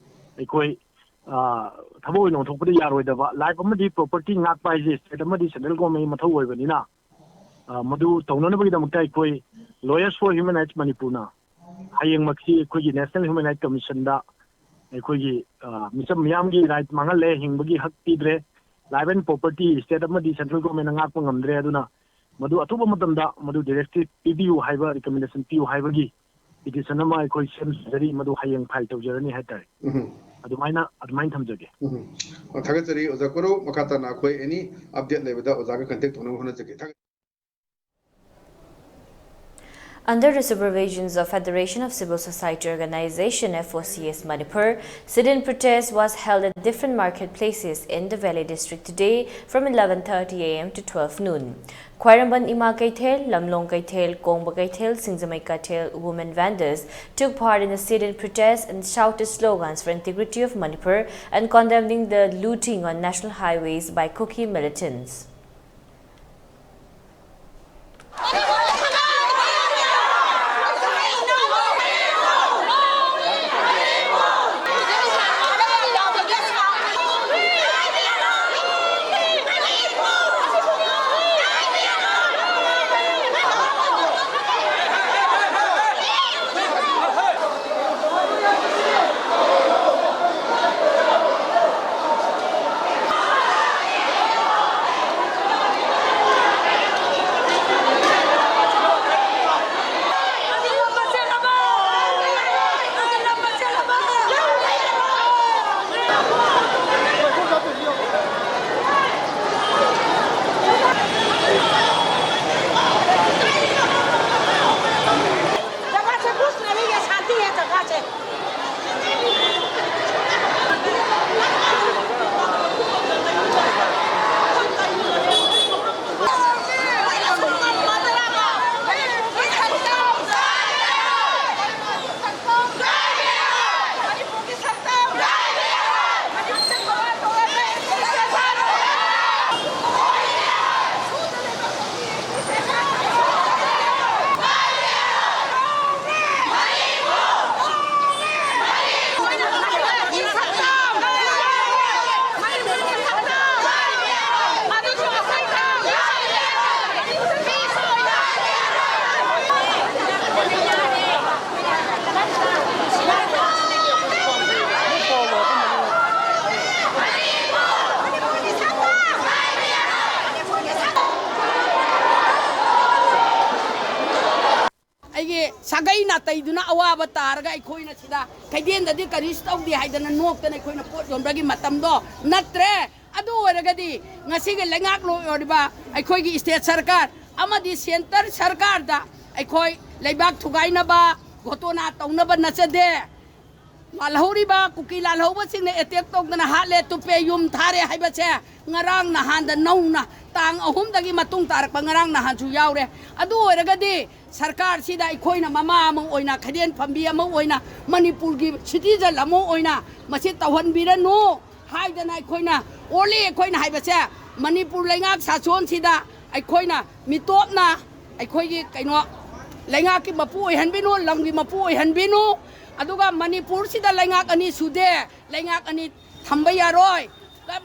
ꯑꯩꯈꯣꯏ, ꯑ, ꯊꯕꯛ ꯑꯣꯏꯅ ꯑꯣꯟꯊꯣꯛꯄꯗ ꯌꯥꯔꯣꯏꯗꯕ꯫ Life ꯑꯃꯗꯤ property ꯉꯥꯛꯄ ꯍꯥꯏꯁꯦ state ꯑꯃꯗꯤ central government ꯃꯊꯧ ꯑꯣꯏꯕꯅꯤꯅ, ꯑ, ꯃꯗꯨ ꯇꯧꯅꯅꯕꯒꯤꯗꯃꯛꯇ ꯑꯩꯈꯣꯏ Lawyers for Human Rights ꯃꯅꯤꯄꯨꯔꯅ ꯍꯌꯦꯡꯃꯛꯁꯤ ꯑꯩꯈꯣꯏꯒꯤ National Human Rights Commissionꯗ ꯑꯩꯈꯣꯏꯒꯤ, ꯑ, ꯃꯤꯆꯝ ꯃꯤꯌꯥꯝꯒꯤ right ꯃꯥꯡꯍꯜꯂꯦ, ꯍꯤꯡꯕꯒꯤ ꯍꯛ ꯄꯤꯗ꯭ꯔꯦ, life and property state ꯑꯃꯗꯤ central governmentꯅ ꯉꯥꯛꯄ ꯉꯝꯗ꯭ꯔꯦ, ꯑꯗꯨꯅ ꯃꯗꯨ ꯑꯊꯨꯕ ꯃꯇꯝꯗ ꯃꯗꯨ directive ꯄꯤꯕꯤꯌꯨ ꯍꯥꯏꯕ, recommendation ꯄꯤꯌꯨ ꯍꯥꯏꯕꯒꯤ petition ꯑꯃ ꯑꯩꯈꯣꯏ ꯁꯦꯝꯖꯔꯤ, ꯃꯗꯨ ꯍꯌꯦꯡ file ꯇꯧꯖꯔꯅꯤ ꯍꯥꯏꯇꯥꯔꯦ꯫ ꯎꯝ꯫ ꯑꯗꯨꯃꯥꯏꯅ, ꯑꯗꯨꯃꯥꯏꯅ ꯊꯝꯖꯒꯦ꯫ ꯎꯝ꯫ ꯑꯣ, ꯊꯥꯒꯠꯆꯔꯤ ꯑꯣꯖꯥ ꯀꯣꯔꯧ꯫ ꯃꯈꯥ ꯇꯥꯅ ꯑꯩꯈꯣꯏ any update ꯂꯩꯕꯗ ꯑꯣꯖꯥꯒ contact ꯇꯧꯅꯕ ꯍꯣꯠꯅꯖꯒꯦ꯫ ꯊꯥꯒꯠ- Under the supervisions of Federation of Civil Society Organization, F O C S Manipur, sit-in protest was held at different marketplaces in the Valley District today from eleven thirty a m to twelve noon. Khwairamband Ima Keithel, Lamlong Keithel, Kongba Keithel, Singzamei Keithel women vendors took part in the sit-in protest and shouted slogans for integrity of Manipur and condemning the looting on national highways by Kuki militants. ꯁꯥꯒꯩ ꯅꯥꯇꯩꯗꯨꯅ ꯑꯋꯥꯕ ꯇꯥꯔꯒ ꯑꯩꯈꯣꯏꯅ ꯁꯤꯗ ꯀꯩꯊꯦꯜꯗꯗꯤ ꯀꯔꯤꯁꯨ ꯇꯧꯗꯦ ꯍꯥꯏꯗꯅ ꯅꯣꯛꯇꯅ ꯑꯩꯈꯣꯏꯅ ꯄꯣꯠ ꯌꯣꯟꯕꯒꯤ ꯃꯇꯝꯗꯣ ꯅꯠꯇ꯭ꯔꯦ꯫ ꯑꯗꯨ ꯑꯣꯏꯔꯒꯗꯤ ꯉꯁꯤꯒꯤ ꯂꯩꯉꯥꯛꯂꯣꯏ ꯑꯣꯏꯔꯤꯕ ꯑꯩꯈꯣꯏꯒꯤ state ꯁꯔꯀꯥꯔ ꯑꯃꯗꯤ centre ꯁꯔꯀꯥꯔꯗ ꯑꯩꯈꯣꯏ ꯂꯩꯕꯥꯛ ꯊꯨꯒꯥꯏꯅꯕ, ꯘꯣꯇꯣꯅꯥ ꯇꯧꯅꯕ ꯅꯠꯆꯗꯦ꯫ ꯂꯥꯜꯍꯧꯔꯤꯕ, ꯀꯨꯀꯤ ꯂꯥꯜꯍꯧꯕꯁꯤꯡꯅ attack ꯇꯧꯗꯅ ꯍꯥꯠꯂꯦ, ꯇꯨꯞꯄꯦ, ꯌꯨꯝ ꯊꯥꯔꯦ ꯍꯥꯏꯕꯁꯦ ꯉꯔꯥꯡ ꯅꯍꯥꯟꯗ ꯅꯧꯅ ꯇꯥꯡ ꯑꯍꯨꯝꯗꯒꯤ ꯃꯇꯨꯡ ꯇꯥꯔꯛꯄ ꯉꯔꯥꯡ ꯅꯍꯥꯟꯁꯨ ꯌꯥꯎꯔꯦ꯫ ꯑꯗꯨ ꯑꯣꯏꯔꯒꯗꯤ ꯁꯔꯀꯥꯔꯁꯤꯗ ꯑꯩꯈꯣꯏꯅ ꯃꯃꯥ ꯑꯃ ꯑꯣꯏꯅ, ꯈꯩꯗꯦꯟ ꯐꯝꯕꯤ ꯑꯃ ꯑꯣꯏꯅ, ꯃꯅꯤꯄꯨꯔꯒꯤ citizen ꯑꯃ ꯑꯣꯏꯅ ꯃꯁꯤ ꯇꯧꯍꯟꯕꯤꯔꯅꯨ ꯍꯥꯏꯗꯅ ꯑꯩꯈꯣꯏꯅ only ꯑꯩꯈꯣꯏꯅ ꯍꯥꯏꯕꯁꯦ, ꯃꯅꯤꯄꯨꯔ ꯂꯩꯉꯥꯛ ꯁꯥꯁꯣꯟꯁꯤꯗ ꯑꯩꯈꯣꯏꯅ ꯃꯤꯇꯣꯞꯅ ꯑꯩꯈꯣꯏꯒꯤ ꯀꯩꯅꯣ ꯂꯩꯉꯥꯛꯀꯤ ꯃꯄꯨ ꯑꯣꯏꯍꯟꯕꯤꯅꯨ, ꯂꯝꯒꯤ ꯃꯄꯨ ꯑꯣꯏꯍꯟꯕꯤꯅꯨ꯫ ꯑꯗꯨꯒ ꯃꯅꯤꯄꯨꯔꯁꯤꯗ ꯂꯩꯉꯥꯛ ꯑꯅꯤ ꯁꯨꯗꯦ, ꯂꯩꯉꯥꯛ ꯑꯅꯤ ꯊꯝꯕ ꯌꯥꯔꯣꯏ꯫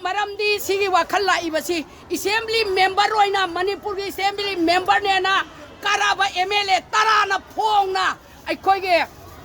ꯃꯔꯝꯗꯤ ꯁꯤꯒꯤ ꯋꯥꯈꯜ ꯂꯥꯛꯏꯕꯁꯤ assembly member ꯑꯣꯏꯅ, ꯃꯅꯤꯄꯨꯔꯒꯤ assembly memberꯅꯦꯅ ꯀꯥꯔꯕ MLA ꯇꯔꯥꯅ ꯐꯣꯡꯅ ꯑꯩꯈꯣꯏꯒꯤ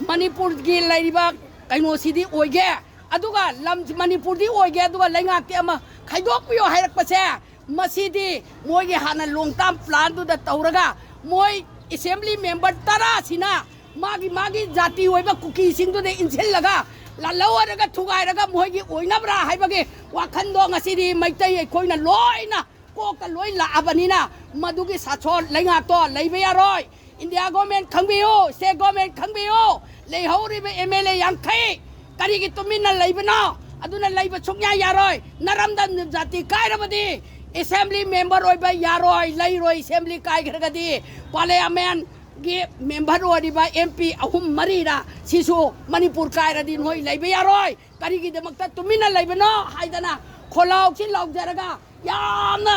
ꯃꯅꯤꯄꯨꯔꯒꯤ ꯂꯩꯔꯤꯕ ꯀꯩꯅꯣꯁꯤꯗꯤ ꯑꯣꯏꯒꯦ, ꯑꯗꯨꯒ ꯂꯝ ꯃꯅꯤꯄꯨꯔꯗꯤ ꯑꯣꯏꯒꯦ, ꯑꯗꯨꯒ ꯂꯩꯉꯥꯛꯇꯤ ꯑꯃ ꯈꯥꯏꯗꯣꯛꯄꯤꯌꯣ ꯍꯥꯏꯔꯛꯄꯁꯦ, ꯃꯁꯤꯗꯤ ꯃꯣꯏꯒꯤ ꯍꯥꯟꯅ long term planꯗꯨꯗ ꯇꯧꯔꯒ ꯃꯣꯏ assembly member ꯇꯔꯥꯁꯤꯅ ꯃꯥꯒꯤ ꯃꯥꯒꯤ ꯖꯥꯇꯤ ꯑꯣꯏꯕ ꯀꯨꯀꯤꯁꯤꯡꯗꯨꯗ ꯏꯟꯁꯤꯜꯂꯒ ꯂꯥꯜꯍꯧꯔꯒ ꯊꯨꯒꯥꯏꯔꯒ ꯃꯣꯏꯒꯤ ꯑꯣꯏꯅꯕ꯭ꯔꯥ ꯍꯥꯏꯕꯒꯤ ꯋꯥꯈꯜꯗꯣ ꯉꯁꯤꯗꯤ ꯃꯩꯇꯩ ꯑꯩꯈꯣꯏꯅ ꯂꯣꯏꯅ ꯀꯣꯛꯇ ꯂꯣꯏ ꯂꯥꯛꯑꯕꯅꯤꯅ ꯃꯗꯨꯒꯤ ꯁꯥꯁꯣꯟ ꯂꯩꯉꯥꯛꯇꯣ ꯂꯩꯕ ꯌꯥꯔꯣꯏ꯫ India government ꯈꯪꯕꯤꯌꯨ, state government ꯈꯪꯕꯤꯌꯨ, ꯂꯩꯍꯧꯔꯤꯕ MLA ꯌꯥꯡꯈꯩ ꯀꯔꯤꯒꯤ ꯇꯨꯃꯤꯟꯅ ꯂꯩꯕꯅꯣ? ꯑꯗꯨꯅ ꯂꯩꯕ ꯁꯨꯡꯌꯥ ꯌꯥꯔꯣꯏ꯫ ꯅꯔꯝꯗꯝ ꯖꯥꯇꯤ ꯀꯥꯏꯔꯕꯗꯤ assembly member ꯑꯣꯏꯕ ꯌꯥꯔꯣꯏ, ꯂꯩꯔꯣꯏ꯫ Assembly ꯀꯥꯏꯈ꯭ꯔꯒꯗꯤ parliamentꯒꯤ member ꯑꯣꯏꯔꯤꯕ MP ꯑꯍꯨꯝ ꯃꯔꯤꯔ ꯁꯤꯁꯨ ꯃꯅꯤꯄꯨꯔ ꯀꯥꯏꯔꯗꯤ ꯅꯣꯏ ꯂꯩꯕ ꯌꯥꯔꯣꯏ꯫ ꯀꯔꯤꯒꯤꯗꯃꯛꯇ ꯇꯨꯃꯤꯟꯅ ꯂꯩꯕꯅꯣ ꯍꯥꯏꯗꯅ ꯈꯣꯜꯂꯥꯎꯁꯤ ꯂꯥꯎꯖꯔꯒ ꯌꯥꯝꯅ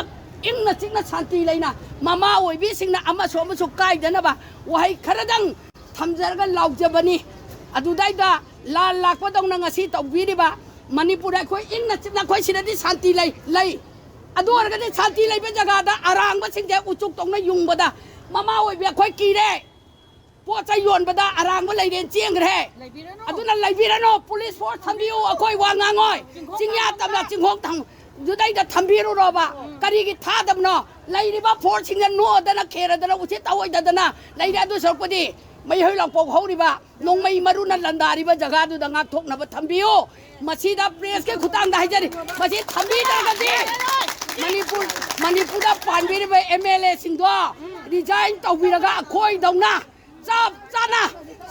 ꯏꯪꯅ ꯆꯤꯛꯅ ꯁꯥꯟꯇꯤ ꯂꯩꯅ ꯃꯃꯥ ꯑꯣꯏꯕꯤꯁꯤꯡꯅ ꯑꯃꯁꯨ ꯑꯃꯁꯨ ꯀꯥꯏꯗꯅꯕ ꯋꯥꯍꯩ ꯈꯔꯗꯪ ꯊꯝꯖꯔꯒ ꯂꯥꯎꯖꯕꯅꯤ꯫ ꯑꯗꯨꯗꯩꯗ ꯂꯥꯟ ꯂꯥꯛꯄꯗꯧꯅ ꯉꯁꯤ ꯇꯧꯕꯤꯔꯤꯕ ꯃꯅꯤꯄꯨꯔ ꯑꯩꯈꯣꯏ ꯏꯪꯅ ꯆꯤꯛꯅ ꯑꯩꯈꯣꯏ ꯁꯤꯗꯗꯤ ꯁꯥꯟꯇꯤ ꯂꯩ, ꯂꯩ꯫ ꯑꯗꯨ ꯑꯣꯏꯔꯒꯗꯤ ꯁꯥꯟꯇꯤ ꯂꯩꯕ ꯖꯒꯥꯗ ꯑꯔꯥꯡꯕꯁꯤꯡꯁꯦ ꯎꯆꯨꯛ ꯇꯧꯅ ꯌꯨꯡꯕꯗ ꯃꯃꯥ ꯑꯣꯏꯕꯤ ꯑꯩꯈꯣꯏ ꯀꯤꯔꯦ꯫ ꯄꯣꯠ ꯆꯩ ꯌꯣꯟꯕꯗ ꯑꯔꯥꯡꯕ ꯂꯩꯔꯦꯅ ꯆꯦꯟꯈ꯭ꯔꯦ꯫ ꯂꯩꯕꯤꯔꯅꯨ꯫ ꯑꯗꯨꯅ ꯂꯩꯕꯤꯔꯅꯨ, police force ꯊꯝꯕꯤꯌꯨ, ꯑꯩꯈꯣꯏ ꯋꯥ ꯉꯥꯡꯉꯣꯏ꯫ ꯆꯤꯡꯈꯣꯡ ꯆꯤꯡꯌꯥ ꯊꯝꯕ꯫ ꯇꯝꯅ ꯆꯤꯡꯈꯣꯡ ꯊꯝ-, ꯑꯗꯨꯗꯩꯗ ꯊꯝꯕꯤꯔꯨꯔꯣꯕ꯫ ꯀꯔꯤꯒꯤ ꯊꯥꯗꯕꯅꯣ? ꯂꯩꯔꯤꯕ ꯐꯣꯔꯁꯁꯤꯡꯅ ꯅꯣꯛꯑꯗꯅ ꯈꯦꯔꯗꯅ ꯎꯁꯤꯠ ꯊꯑꯣꯏꯗꯗꯅ ꯂꯩꯔꯦ꯫ ꯑꯗꯨ ꯁꯔꯨꯛꯄꯨꯗꯤ ꯃꯩꯍꯧ ꯂꯥꯡꯄꯣꯛ ꯍꯧꯔꯤꯕ ꯅꯣꯡꯃꯩ ꯃꯔꯨꯅ ꯂꯟꯗꯥꯔꯤꯕ ꯖꯒꯥꯗꯨꯗ ꯉꯥꯛꯊꯣꯛꯅꯕ ꯊꯝꯕꯤꯌꯨ꯫ ꯃꯁꯤꯗ ꯄ꯭ꯔꯦꯁꯀꯤ ꯈꯨꯠꯊꯥꯡꯗ ꯍꯥꯏꯖꯔꯤ, ꯃꯁꯤ ꯊꯝꯕꯤꯗ꯭ꯔꯒꯗꯤ ꯃꯅꯤꯄꯨꯔ, ꯃꯅꯤꯄꯨꯔꯗ ꯄꯥꯟꯕꯤꯔꯤꯕ ꯑꯦꯝ ꯑꯦꯜ ꯑꯦꯁꯤꯡꯗꯣ ꯔꯤꯖꯥꯏꯟ ꯇꯧꯕꯤꯔꯒ ꯑꯩꯈꯣꯏꯗꯧꯅ ꯆꯞ ꯆꯥꯅ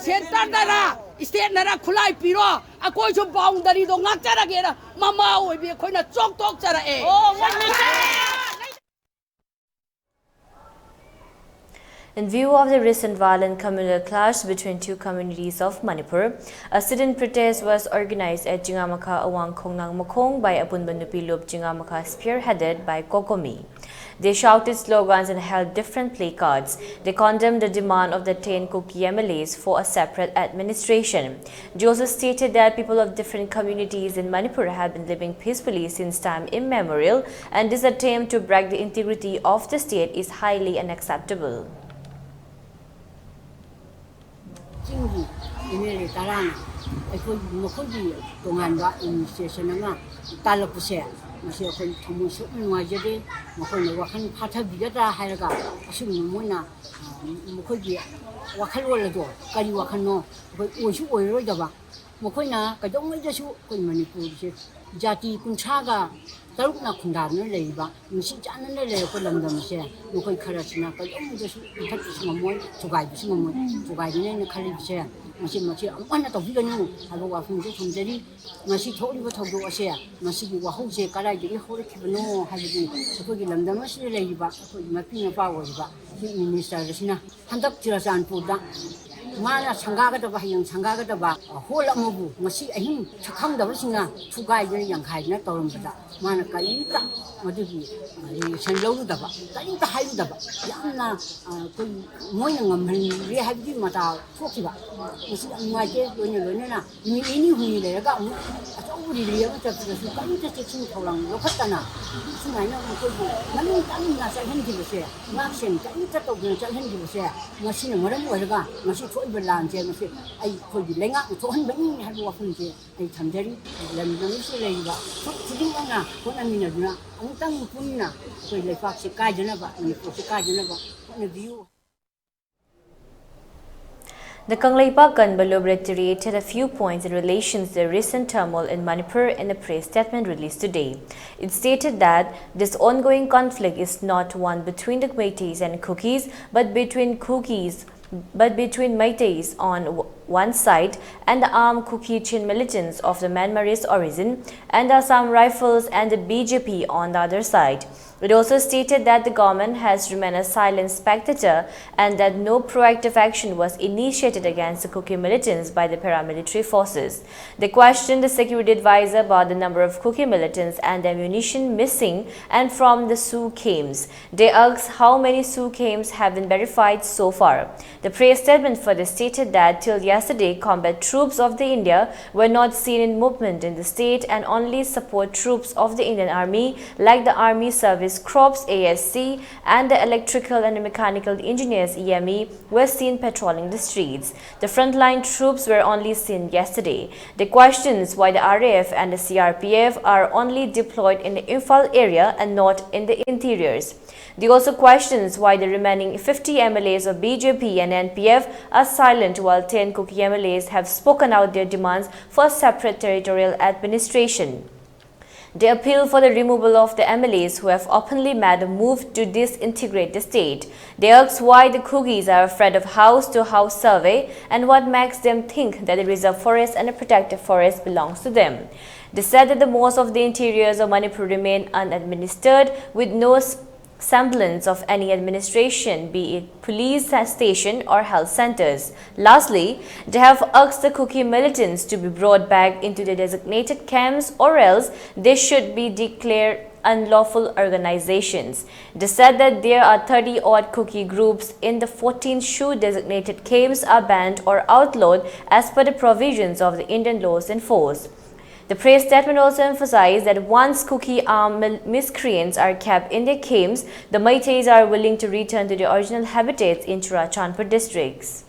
ꯁꯦꯟꯇꯔꯗꯔ ꯏꯁꯇꯦꯠꯅꯔ ꯈꯨꯠꯂꯥꯏ ꯄꯤꯔꯣ, ꯑꯩꯈꯣꯏꯁꯨ ꯕꯥꯎꯟꯗꯔꯤꯗꯣ ꯉꯥꯛꯆꯔꯒꯦꯅ ꯃꯃꯥ ꯑꯣꯏꯕꯤ ꯑꯩꯈꯣꯏꯅ ꯆꯣꯛꯊꯣꯛꯆꯔꯛꯑꯦ꯫ In view of the recent violent communal clash between two communities of Manipur, a sit-in protest was organized at Chingamakha Awang Khongnang Makhong by Apunba Nupi Lup Chingamakha, spearheaded by COCOMI. They shouted slogans and held different placards. They condemned the demand of the ten Kuki M L As for a separate administration. They also stated that people of different communities in Manipur have been living peacefully since time immemorial, and this attempt to break the integrity of the state is highly unacceptable. ꯆꯤꯡꯒꯤ ꯑꯦꯝ ꯑꯦꯜ ꯑꯦ ꯇꯔꯥꯅ ꯑꯩꯈꯣꯏ ꯃꯈꯣꯏꯒꯤ ꯇꯣꯉꯥꯟꯕ ꯑꯦꯗꯃꯤꯅꯤꯁꯇ꯭ꯔꯦꯁꯟ ꯑꯃ ꯇꯥꯜꯂꯛꯄꯁꯦ, ꯃꯁꯤ ꯑꯩꯈꯣꯏ ꯊꯃꯣꯏ ꯁꯣꯛꯅ ꯅꯨꯡꯉꯥꯏꯖꯗꯦ꯫ ꯃꯈꯣꯏꯅ ꯋꯥꯈꯜ ꯐꯥꯊꯕꯤꯒꯗ꯭ꯔꯥ ꯍꯥꯏꯔꯒ ꯑꯁꯤꯒꯨꯝꯕ ꯃꯣꯏꯅ ꯃꯈꯣꯏꯒꯤ ꯋꯥꯈꯜꯂꯣꯟ ꯑꯗꯣ ꯀꯔꯤ ꯋꯥꯈꯜꯅꯣ? ꯑꯩꯈꯣꯏ ꯑꯣꯏꯁꯨ ꯑꯣꯏꯔꯔꯣꯏꯗꯕ꯫ ꯃꯈꯣꯏꯅ ꯀꯩꯗꯧꯉꯩꯗꯁꯨ ꯑꯩꯈꯣꯏ ꯃꯅꯤꯄꯨꯔꯁꯦ ꯖꯥꯇꯤ ꯀꯨꯟꯊ꯭ꯔꯥꯒ ꯇꯔꯨꯛꯅ ꯈꯨꯟꯗꯥꯗꯨꯅ ꯂꯩꯔꯤꯕ, ꯅꯨꯡꯁꯤ ꯆꯥꯟꯅꯅ ꯂꯩꯔꯛꯄ ꯂꯝꯗꯝ ꯑꯁꯦ ꯃꯈꯣꯏ ꯈꯔꯁꯤꯅ ꯀꯩꯗꯧꯉꯩꯗꯁꯨ ꯏꯟꯊꯠꯄꯁꯨ ꯉꯝꯃꯣꯏ, ꯊꯨꯒꯥꯏꯕꯁꯨ ꯉꯝꯃꯣꯏ꯫ ꯊꯨꯒꯥꯏꯒꯅꯤ ꯍꯥꯏꯅ ꯈꯜꯂꯤꯕꯁꯦ ꯃꯁꯤ, ꯃꯁꯤ ꯑꯃꯨꯛ ꯍꯟꯅ ꯇꯧꯕꯤꯒꯅꯨ ꯍꯥꯏꯕ ꯋꯥꯐꯝꯁꯦ ꯊꯝꯖꯔꯤ꯫ ꯉꯁꯤ ꯊꯣꯛꯂꯤꯕ ꯊꯧꯗꯣꯛ ꯑꯁꯦ, ꯃꯁꯤꯒꯤ ꯋꯥꯍꯧꯁꯦ ꯀꯗꯥꯏꯗꯒꯤ ꯍꯧꯔꯛꯈꯤꯕꯅꯣ ꯍꯥꯏꯕꯗꯤ ꯑꯩꯈꯣꯏꯒꯤ ꯂꯝꯗꯝ ꯑꯁꯤꯗ ꯂꯩꯔꯤꯕ ꯑꯩꯈꯣꯏꯒꯤ ꯃꯄꯤ ꯃꯄꯥ ꯑꯣꯏꯔꯤꯕ ꯆꯤꯐ ꯃꯤꯅꯤꯁꯇꯔ ꯑꯁꯤꯅ ꯍꯟꯗꯛ ꯆꯨꯔꯆꯥꯟꯄꯨꯔꯗ ꯃꯥꯅ ꯁꯪꯒꯥꯒꯗꯕ, ꯍꯌꯦꯡ ꯁꯪꯒꯥꯒꯗꯕ ꯍꯣꯜ ꯑꯃꯕꯨ ꯉꯁꯤ ꯑꯍꯤꯡ ꯁꯛꯈꯪꯗꯕꯁꯤꯡꯅ ꯊꯨꯒꯥꯏꯗꯅ ꯌꯥꯡꯈꯥꯏꯗꯅ ꯇꯧꯔꯝꯕꯗ ꯃꯥꯅ ꯀꯔꯤꯝꯇ ꯃꯗꯨꯒꯤ ꯔꯤꯌꯦꯛꯁꯟ ꯂꯧꯔꯨꯗꯕ, ꯀꯔꯤꯝꯇ ꯍꯥꯏꯔꯨꯗꯕ, ꯌꯥꯝꯅ ꯑꯩꯈꯣꯏ ꯃꯣꯏꯅ ꯉꯝꯍꯜꯂꯦ ꯍꯥꯏꯕꯒꯤ ꯃꯇꯥ ꯊꯣꯛꯈꯤꯕ꯫ ꯃꯁꯤ ꯌꯥꯝ ꯅꯨꯡꯉꯥꯏꯇꯦ꯫ ꯂꯣꯏꯅ ꯂꯣꯏꯅꯅ ꯅꯨꯃꯤꯠ ꯅꯤꯅꯤ ꯍꯨꯝꯅꯤ ꯂꯩꯔꯒ ꯑꯃꯨꯛ ꯑꯆꯧꯕ ꯔꯦꯂꯤ ꯑꯃ ꯆꯠꯄꯗꯁꯨ ꯀꯔꯤꯝꯇ ꯆꯦꯛꯁꯤꯟ ꯊꯧꯔꯥꯡ ꯂꯧꯈꯠꯇꯅ ꯁꯨꯃꯥꯏꯅ ꯃꯈꯣꯏꯕꯨ ꯃꯅꯤꯡ ꯇꯝꯅ ꯆꯠꯍꯟꯈꯤꯕꯁꯦ, ꯉꯥꯛ ꯁꯦꯟ ꯀꯔꯤꯝꯇ ꯇꯧꯗꯅ ꯆꯠꯍꯟꯈꯤꯕꯁꯦ, ꯃꯁꯤꯅ ꯃꯔꯝ ꯑꯣꯏꯔꯒ ꯉꯁꯤ ꯊꯣꯛꯏꯕ ꯂꯥꯟꯁꯦ ꯃꯁꯤ ꯑꯩꯈꯣꯏꯒꯤ ꯂꯩꯉꯥꯛꯅ ꯊꯣꯛꯍꯟꯕꯅꯤ ꯍꯥꯏꯕ ꯋꯥꯐꯝꯁꯦ ꯑꯩ ꯊꯝꯖꯔꯤ꯫ ꯂꯝꯗꯝꯁꯤꯗ ꯂꯩꯔꯤꯕ ꯐꯨꯔꯨꯞ ꯈꯨꯗꯤꯡꯃꯛꯅ ꯍꯣꯠꯅꯃꯤꯟꯅꯗꯨꯅ ꯑꯃꯨꯛꯇꯪ ꯄꯨꯟꯅ ꯑꯩꯈꯣꯏ ꯂꯩꯄꯥꯛꯁꯦ ꯀꯥꯏꯗꯅꯕ, ꯃꯅꯤꯄꯨꯔꯁꯦ ꯀꯥꯏꯗꯅꯕ ꯍꯣꯠꯅꯕꯤꯌꯨ꯫ The Kangleipak Kanbalob reiterated a few points in relation to the recent turmoil in Manipur in a press statement released today. It stated that this ongoing conflict is not one between the Meiteis and Kukis, but between Kukis, but between Meiteis on w- one side and the armed Kuki Chin militants of the Myanmarese origin and the Assam Rifles and the B J P on the other side. It also stated that the government has remained a silent spectator and that no proactive action was initiated against the Kuki militants by the paramilitary forces. They questioned the security advisor about the number of Kuki militants and the ammunition missing and from the Suu camps. They asked how many Suu camps have been verified so far. The press statement further stated that till yesterday, combat troops of the India were not seen in movement in the state and only support troops of the Indian Army like the Army Service Corps A S C and the electrical and mechanical engineers E M E were seen patrolling the streets. The frontline troops were only seen yesterday. The questions why the R A F and the C R P F are only deployed in the Imphal area and not in the interiors. They also questions why the remaining fifty M L As of B J P and N P F are silent while ten Kuki M L As have spoken out their demands for separate territorial administration. They appeal for the removal of the M L As who have openly made a move to disintegrate the state. They ask why the Kukis are afraid of house to house survey and what makes them think that the reserve forest and the protected forest belongs to them. They said that the most of the interiors of Manipur remain unadministered with no s- semblance of any administration, be it police station or health centers. Lastly, they have asked the Kuki militants to be brought back into the designated camps or else they should be declared unlawful organizations. They said that there are thirty odd Kuki groups in the fourteen Shu designated camps are banned or outlawed as per the provisions of the Indian laws in force. The press statement also emphasized that once Kuki armed mil- miscreants are kept in their camps, the Meiteis are willing to return to their original habitats in Churachandpur districts.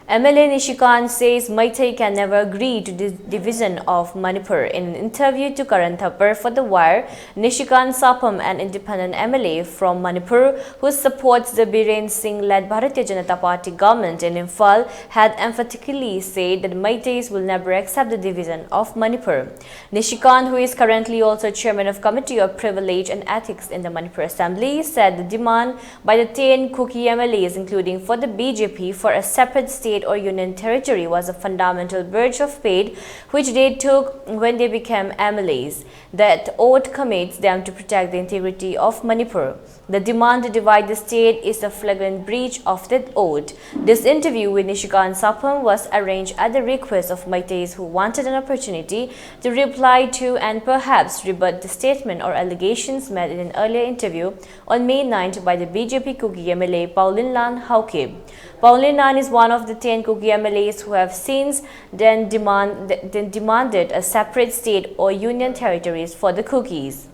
M L A Nishikant says Meitei can never agree to the division of Manipur. In an interview to Karan Thapar for The Wire, Nishikant Sapham, an independent M L A from Manipur who supports the Biren Singh-led Bharatiya Janata Party government in Imphal, had emphatically said that Meiteis will never accept the division of Manipur. Nishikant, who is currently also chairman of Committee of Privilege and Ethics in the Manipur Assembly, said the demand by the ten Kuki M L As, including for the B J P, for a separate state or union territory was a fundamental breach of faith which they took when they became M L As. That oath commits them to protect the integrity of Manipur. The demand to divide the state is a flagrant breach of that oath. This interview with Nishikant Sapham was arranged at the request of Meiteis who wanted an opportunity to reply to and perhaps rebut the statement or allegations made in an earlier interview on May ninth by the B J P Kuki M L A Paolienlan Haokip. Paolienlan is one of the ten Kuki M L As who have since then, demand, then demanded a separate state or union territories for the Kukis.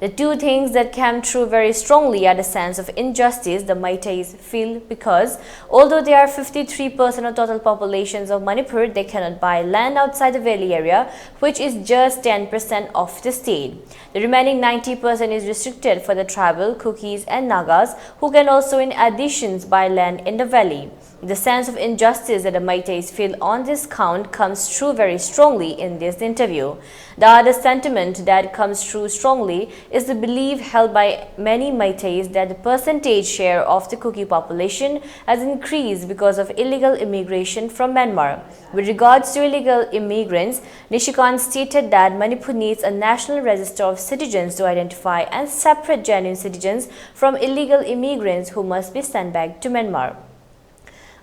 The two things that came through very strongly are the sense of injustice the Meiteis feel because, although they are fifty-three percent of total populations of Manipur, they cannot buy land outside the valley area, which is just ten percent of the state. The remaining ninety percent is restricted for the tribal Kukis and Nagas, who can also, in additions, buy land in the valley. The sense of injustice that the Meiteis feel on this count comes through very strongly in this interview. The other sentiment that comes through strongly is the belief held by many Meiteis that the percentage share of the Kuki population has increased because of illegal immigration from Myanmar. With regards to illegal immigrants, Nishikant stated that Manipur needs a national register of citizens to identify and separate genuine citizens from illegal immigrants who must be sent back to Myanmar.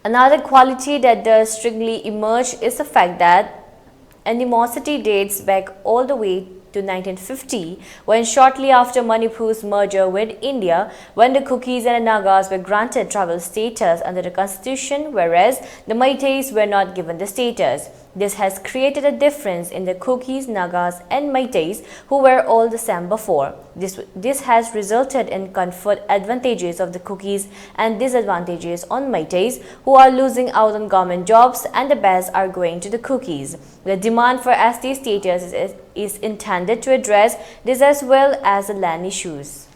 Another quality that does strongly emerge is the fact that animosity dates back all the way to nineteen fifty, when shortly after Manipur's merger with India, when the Kukis and the Nagas were granted tribal status under the constitution, whereas the Meiteis were not given the status. This has created a difference in the Kukis, Nagas, and Meiteis, who were all the same before. This, this has resulted in conferred advantages of the Kukis and disadvantages on Meiteis, who are losing out on government jobs, and the best are going to the Kukis. The demand for S T status is, is intended to address this as well as the land issues.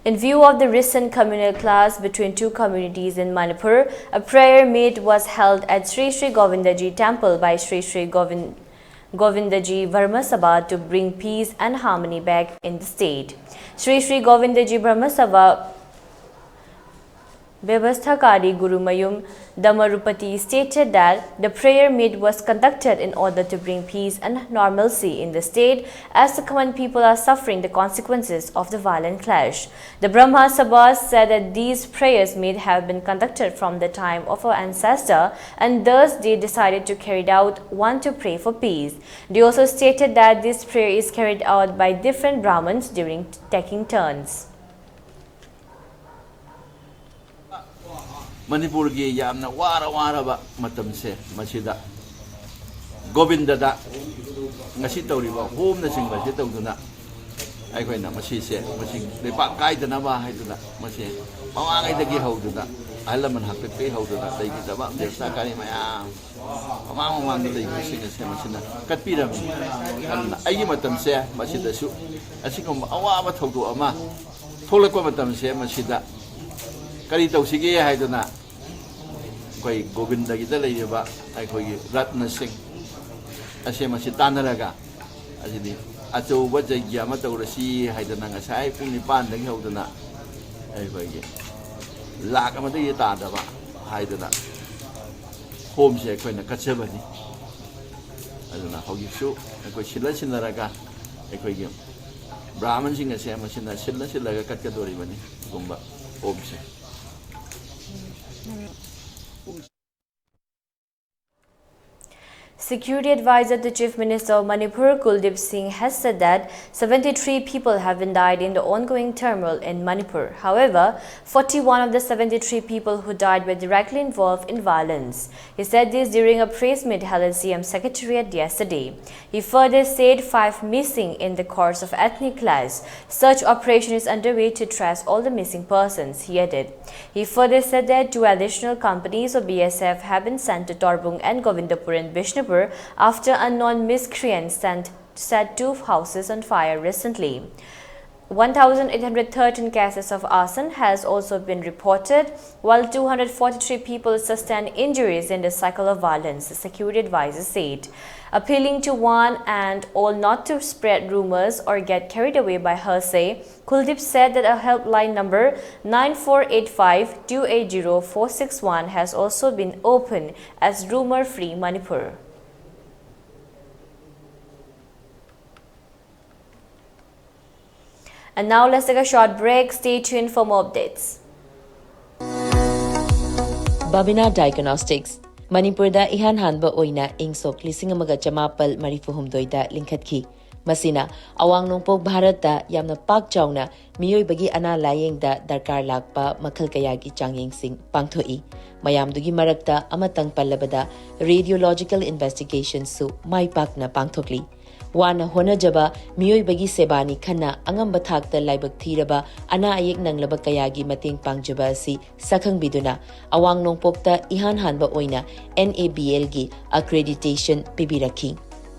In view of the recent communal clash between two communities in Manipur, a prayer meet was held at Sri Sri Govindaji Temple by Sri Sri Govind Govindaji Brahma Sabha to bring peace and harmony back in the state. Sri Sri Govindaji Brahma Sabha Vyavasthakari Gurumayum Damarupati stated that the prayer meet was conducted in order to bring peace and normalcy in the state, as the common people are suffering the consequences of the violent clash. The Brahma Sabha said that these prayers meet have been conducted from the time of our ancestor, and thus they decided to carry out one to pray for peace. They also stated that this prayer is carried out by different Brahmins during taking turns. ꯃꯅꯤꯄꯨꯔꯒꯤ ꯌꯥꯝꯅ ꯋꯥꯔ ꯋꯥꯔꯕ ꯃꯇꯝꯁꯦ ꯃꯁꯤꯗ ꯒꯣꯕꯤꯟꯗꯗ ꯉꯁꯤ ꯇꯧꯔꯤꯕ ꯍꯣꯝꯅꯆꯤꯡꯕꯁꯦ ꯇꯧꯗꯨꯅ ꯑꯩꯈꯣꯏꯅ ꯃꯁꯤꯁꯦ ꯃꯁꯤ ꯂꯩꯄꯥꯛ ꯀꯥꯏꯗꯅꯕ ꯍꯥꯏꯗꯨꯅ ꯃꯁꯤ ꯃꯃꯥꯡꯉꯩꯗꯒꯤ ꯍꯧꯗꯨꯅ ꯑꯍꯜ ꯂꯃꯟ ꯍꯥꯛꯇꯛꯇꯒꯤ ꯍꯧꯗꯨꯅ ꯂꯩꯈꯤꯗꯕ ꯕꯦꯕꯁꯥꯀꯥꯔꯤ ꯃꯌꯥꯝ ꯃꯃꯥꯡ ꯃꯃꯥꯡꯗ ꯂꯩꯈꯤꯕꯁꯤꯡ ꯑꯁꯦ ꯃꯁꯤꯅ ꯀꯠꯄꯤꯔꯝꯃꯤ꯫ ꯑꯗꯨꯅ ꯑꯩꯒꯤ ꯃꯇꯝꯁꯦ ꯃꯁꯤꯗꯁꯨ ꯑꯁꯤꯒꯨꯝꯕ ꯑꯋꯥꯕ ꯊꯧꯗꯣꯛ ꯑꯃ ꯊꯣꯛꯂꯛꯄ ꯃꯇꯝꯁꯦ ꯃꯁꯤꯗ ꯀꯔꯤ ꯇꯧꯁꯤꯒꯦ ꯍꯥꯏꯗꯨꯅ ꯑꯩꯈꯣꯏ ꯒꯣꯕꯤꯟꯗꯒꯤꯗ ꯂꯩꯔꯤꯕ ꯑꯩꯈꯣꯏꯒꯤ ꯔꯠꯅꯁꯤꯡ ꯑꯁꯦ ꯃꯁꯤ ꯇꯥꯟꯅꯔꯒ ꯑꯁꯤꯗꯤ ꯑꯆꯧꯕ ꯌꯩꯒ꯭ꯌꯥ ꯑꯃ ꯇꯧꯔꯁꯤ ꯍꯥꯏꯗꯅ ꯉꯁꯥꯏ ꯄꯨꯡ ꯅꯤꯄꯥꯟꯗꯒꯤ ꯍꯧꯗꯅ ꯑꯩꯈꯣꯏꯒꯤ ꯂꯥꯛ ꯑꯃꯗꯒꯤ ꯇꯥꯗꯕ ꯍꯥꯏꯗꯅ ꯍꯣꯝꯁꯦ ꯑꯩꯈꯣꯏꯅ ꯀꯠꯆꯕꯅꯤ꯫ ꯑꯗꯨꯅ ꯍꯧꯖꯤꯛꯁꯨ ꯑꯩꯈꯣꯏ ꯁꯤꯜꯂ ꯁꯤꯟꯅꯔꯒ ꯑꯩꯈꯣꯏꯒꯤ ꯕ꯭ꯔꯥꯍꯃꯟꯁꯤꯡ ꯑꯁꯦ ꯃꯁꯤꯅ ꯁꯤꯜꯂ ꯁꯤꯜꯂꯒ ꯀꯠꯀꯗꯧꯔꯤꯕꯅꯤ ꯁꯤꯒꯨꯝꯕ ꯍꯣꯝꯁꯦ꯫ Security advisor to Chief Minister of Manipur, Kuldeep Singh, has said that seventy-three people have been died in the ongoing turmoil in Manipur. However, forty-one of the seventy-three people who died were directly involved in violence. He said this during a press meet held at C M Secretariat yesterday. He further said five missing in the course of ethnic clash. Such operation is underway to trace all the missing persons, he added. He further said that two additional companies of B S F have been sent to Torbung and Govindapur in Bishnupur after unknown miscreants sent, set two houses on fire recently. One thousand eight hundred thirteen cases of arson has also been reported, while two hundred forty-three people sustained injuries in the cycle of violence, the security advisor said. Appealing to one and all not to spread rumors or get carried away by hearsay, Kuldeep said that a helpline number nine four eight five two eight zero four six one has also been opened as Rumor Free Manipur. And now let's take a short break. Stay tuned for more updates. Babina Diagnostics, ꯃꯅꯤꯄꯨꯔꯗ ꯏꯍꯥꯟ ꯍꯥꯟꯕ ꯑꯣꯏꯅ ꯏꯪ ꯁꯣꯛ ꯂꯤꯁꯤꯡ ꯑꯃꯒ ꯆꯃꯥꯄꯜ ꯃꯔꯤꯐꯨ ꯍꯨꯝꯗꯣꯏꯗ ꯂꯤꯡꯈꯠꯈꯤ꯫ ꯃꯁꯤꯅ ꯑꯋꯥꯡ ꯅꯣꯡꯄꯣꯛ ꯚꯥꯔꯠꯇ ꯌꯥꯝꯅ ꯄꯥꯛ ꯆꯥꯎꯅ ꯃꯤꯑꯣꯏꯕꯒꯤ ꯑꯅꯥ ꯂꯥꯌꯦꯡꯗ ꯗꯔꯀꯥꯔ ꯂꯥꯛꯄ ꯃꯈꯜ ꯀꯌꯥꯒꯤ ꯆꯥꯡꯌꯦꯡꯁꯤꯡ ꯄꯥꯡꯊꯣꯛꯏ꯫ ꯃꯌꯥꯝꯗꯨꯒꯤ ꯃꯔꯛꯇ ꯑꯃꯇꯪ ꯄꯜꯂꯕꯗ, radiological investigationꯁꯨ ꯃꯥꯏ ꯄꯥꯛꯅ ꯄꯥꯡꯊꯣꯛꯂꯤ꯫ ꯋꯥꯅ ꯍꯣꯠꯅꯖꯕ ꯃꯤꯑꯣꯏꯕꯒꯤ ꯁꯦꯕꯥꯅꯤ ꯈꯟꯅ ꯑꯉꯝꯕ ꯊꯥꯛꯇ ꯂꯥꯏꯕꯛ ꯊꯤꯔꯕ ꯑꯅꯥ ꯑꯌꯦꯛ ꯅꯪꯂꯕ ꯀꯌꯥꯒꯤ ꯃꯇꯦꯡ ꯄꯥꯡꯖꯕ ꯑꯁꯤ ꯁꯛꯈꯪꯕꯤꯗꯨꯅ ꯑꯋꯥꯡ ꯅꯣꯡꯄꯣꯛꯇ ꯏꯍꯥꯟ ꯍꯥꯟꯕ ꯑꯣꯏꯅ NABLꯒꯤ accreditation ꯄꯤꯕꯤꯔꯛꯈꯤ꯫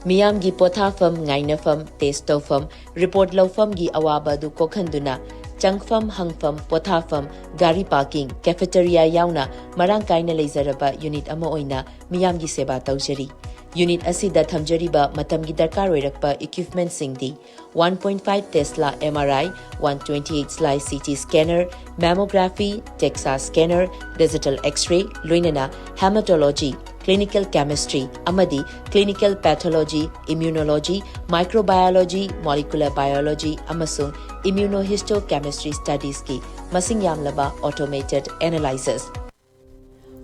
ꯃꯤꯌꯥꯝꯒꯤ ꯄꯣꯊꯥꯐꯝ, ꯉꯥꯏꯅꯐꯝ, test ꯇꯧꯐꯝ, report ꯂꯧꯐꯝꯒꯤ ꯑꯋꯥꯕ ꯑꯗꯨ ꯀꯣꯛꯍꯟꯗꯨꯅ ꯆꯪꯐꯝ, ꯍꯪꯐꯝ, ꯄꯣꯊꯥꯐꯝ, ꯒꯥꯔꯤ parking, cafeteria ꯌꯥꯎꯅ ꯃꯔꯥꯡ ꯀꯥꯏꯅ ꯂꯩꯖꯔꯕ unit ꯑꯃ ꯑꯣꯏꯅ ꯃꯤꯌꯥꯝꯒꯤ ꯁꯦꯕꯥ ꯇꯧꯖꯔꯤ꯫ Unit ꯑꯁꯤꯗ ꯊꯝꯖꯔꯤꯕ ꯃꯇꯝꯒꯤ ꯗꯔꯀꯥꯔ ꯑꯣꯏꯔꯛꯄ equipmentꯁꯤꯡꯗꯤ one point five Tesla MRI, one twenty-eight slice CT scanner, mammography, DEXA scanner, digital X-ray, ꯂꯣꯏꯅꯅ hematology, clinical chemistry ꯑꯃꯗꯤ clinical pathology, immunology, microbiology, molecular biology ꯑꯃꯁꯨꯡ immunohistochemistry studiesꯀꯤ ꯃꯁꯤꯡ ꯌꯥꯝꯂꯕ automated analyzers꯫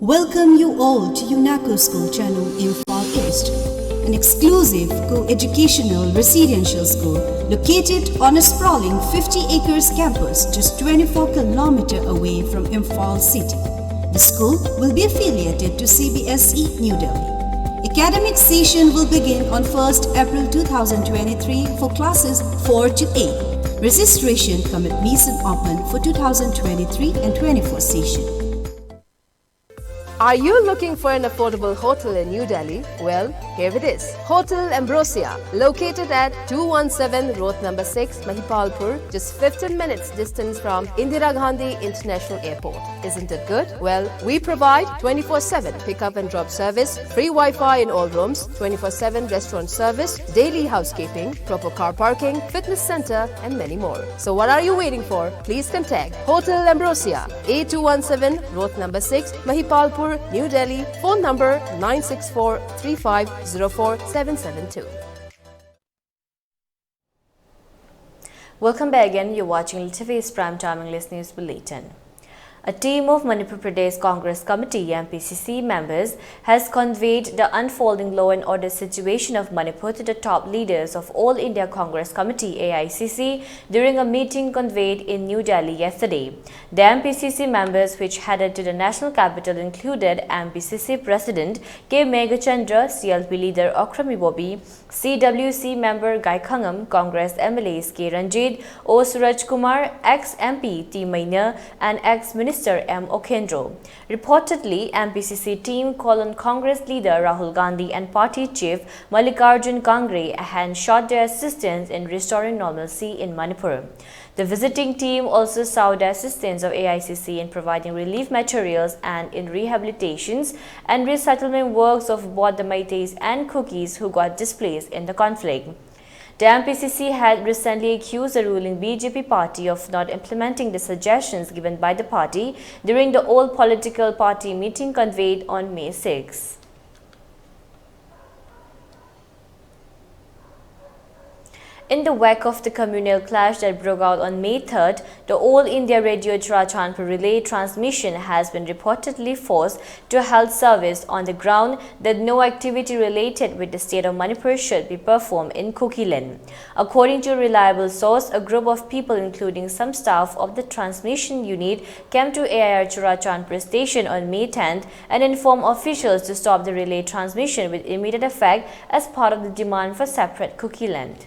Welcome you all to UNACO School Channel, Imphal East, an exclusive co-educational residential school located on a sprawling fifty acres campus just twenty-four kilometer away from Imphal city. The school will be affiliated to C B S E New Delhi. Academic session will begin on first April two thousand twenty-three for classes four to eight. Registration cum admission open for two thousand twenty-three and twenty-four session. Are you looking for an affordable hotel in New Delhi? Well, here it is. Hotel Ambrosia, located at two one seven Road number six, Mahipalpur, just fifteen minutes distance from Indira Gandhi International Airport. Isn't it good? Well, we provide twenty-four seven pickup and drop service, free Wi-Fi in all rooms, twenty-four seven restaurant service, daily housekeeping, proper car parking, fitness center, and many more. So what are you waiting for? Please contact Hotel Ambrosia, A two one seven, Road number six, Mahipalpur, New Delhi. Phone number nine six four three five zero four seven seven two. Welcome back again. You're watching L T V's Prime Time English News Bulletin. A team of Manipur Pradesh Congress Committee, M P C C, members has conveyed the unfolding law and order situation of Manipur to the top leaders of All India Congress Committee, A I C C, during a meeting conveyed in New Delhi yesterday. The M P C C members which headed to the national capital included M P C C President K Meghachandra, C L P leader Okram Ibobi, C W C member Gaikhangam, Congress M L As K Ranjit, O Suraj Kumar, ex-M P T Maina, and ex-Minister M Okendro. Reportedly, M P C C team called on Congress leader Rahul Gandhi and party chief Mallikarjun Kharge and sought their assistance in restoring normalcy in Manipur. The visiting team also sought the assistance of A I C C in providing relief materials and in rehabilitations and resettlement works of both the Meiteis and Kukis who got displaced in the conflict. The M P C C had recently accused the ruling B J P party of not implementing the suggestions given by the party during the all political party meeting conveyed on May six. In the wake of the communal clash that broke out on May third, the All India Radio Churachandpur relay transmission has been reportedly forced to halt service on the ground that no activity related with the state of Manipur should be performed in Kukiland. According to a reliable source, a group of people, including some staff of the transmission unit, came to A I R Churachandpur station on May tenth and informed officials to stop the relay transmission with immediate effect as part of the demand for separate Kukiland.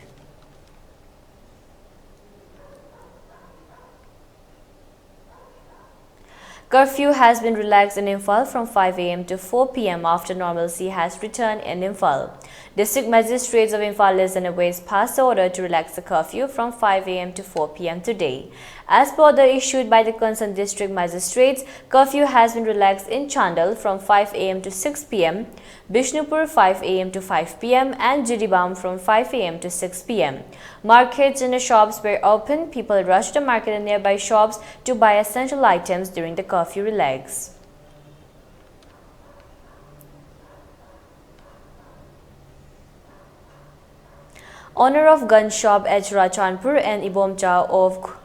Curfew has been relaxed in Imphal from five a m to four p m after normalcy has returned in Imphal. District magistrates of Imphal East and West passed the order to relax the curfew from five a m to four p m today. As per order issued by the concerned district magistrates, curfew has been relaxed in Chandel from five a m to six p m, Bishnupur five a m to five p m, and Jiribam from five a m to six p m. Markets and the shops were open. People rushed to market and nearby shops to buy essential items during the curfew relax. Owner of gun shop at Churachandpur and Ibomcha of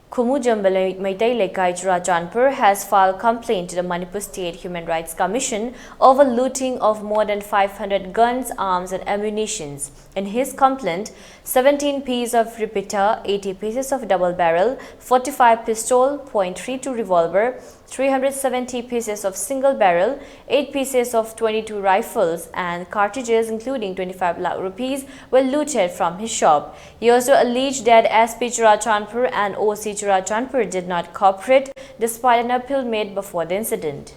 Khumujambal Meitei Lekai Churachandpur has filed complaint to the Manipur State Human Rights Commission over looting of more than five hundred guns, arms and ammunitions. In his complaint, seventeen piece of repeater, eighty pieces of double barrel, forty-five pistol, point three two revolver, three hundred seventy pieces of single barrel, eight pieces of twenty-two rifles and cartridges, including twenty-five lakh rupees, were looted from his shop. He also alleged that S P Churachandpur and O C Churachandpur did not cooperate despite an appeal made before the incident.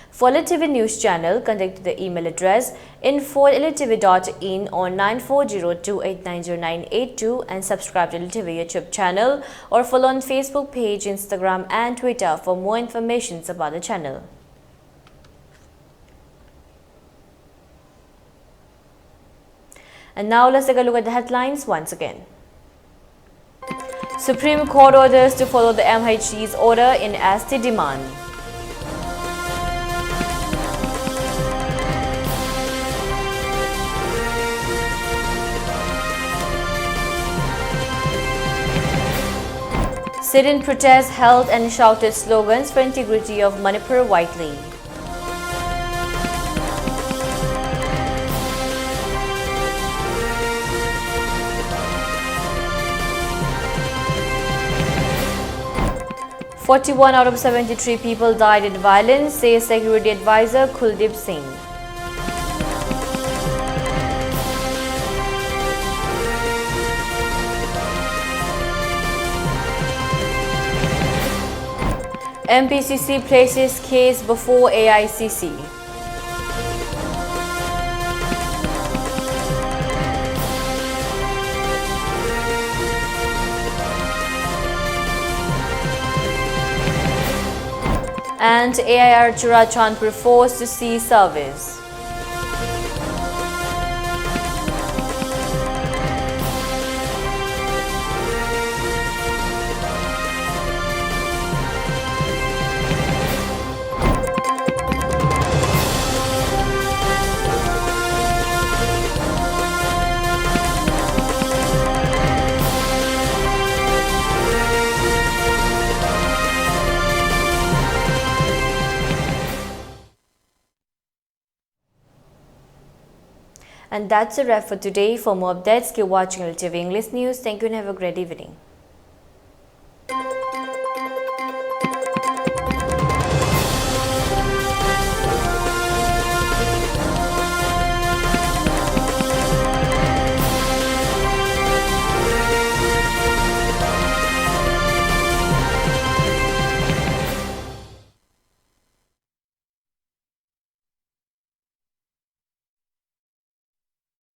For L T V News Channel, contact the email address info at L T V dot in or nine four zero two eight nine zero nine eight two and subscribe to L T V YouTube channel or follow on Facebook page, Instagram and Twitter for more informations about the channel. And now let's take a look at the headlines once again. Supreme Court orders to follow the M H E's order in S T demand. Sit-in protests held and shouted slogans for integrity of Manipur widely. Forty-one out of seventy-three people died in violence, says Security Advisor Kuldeep Singh. M P C C places case before A I C C. And A I R Churachandpur forced to cease service. And that's a wrap for today. For more updates, keep watching L T V English News. Thank you and have a great evening.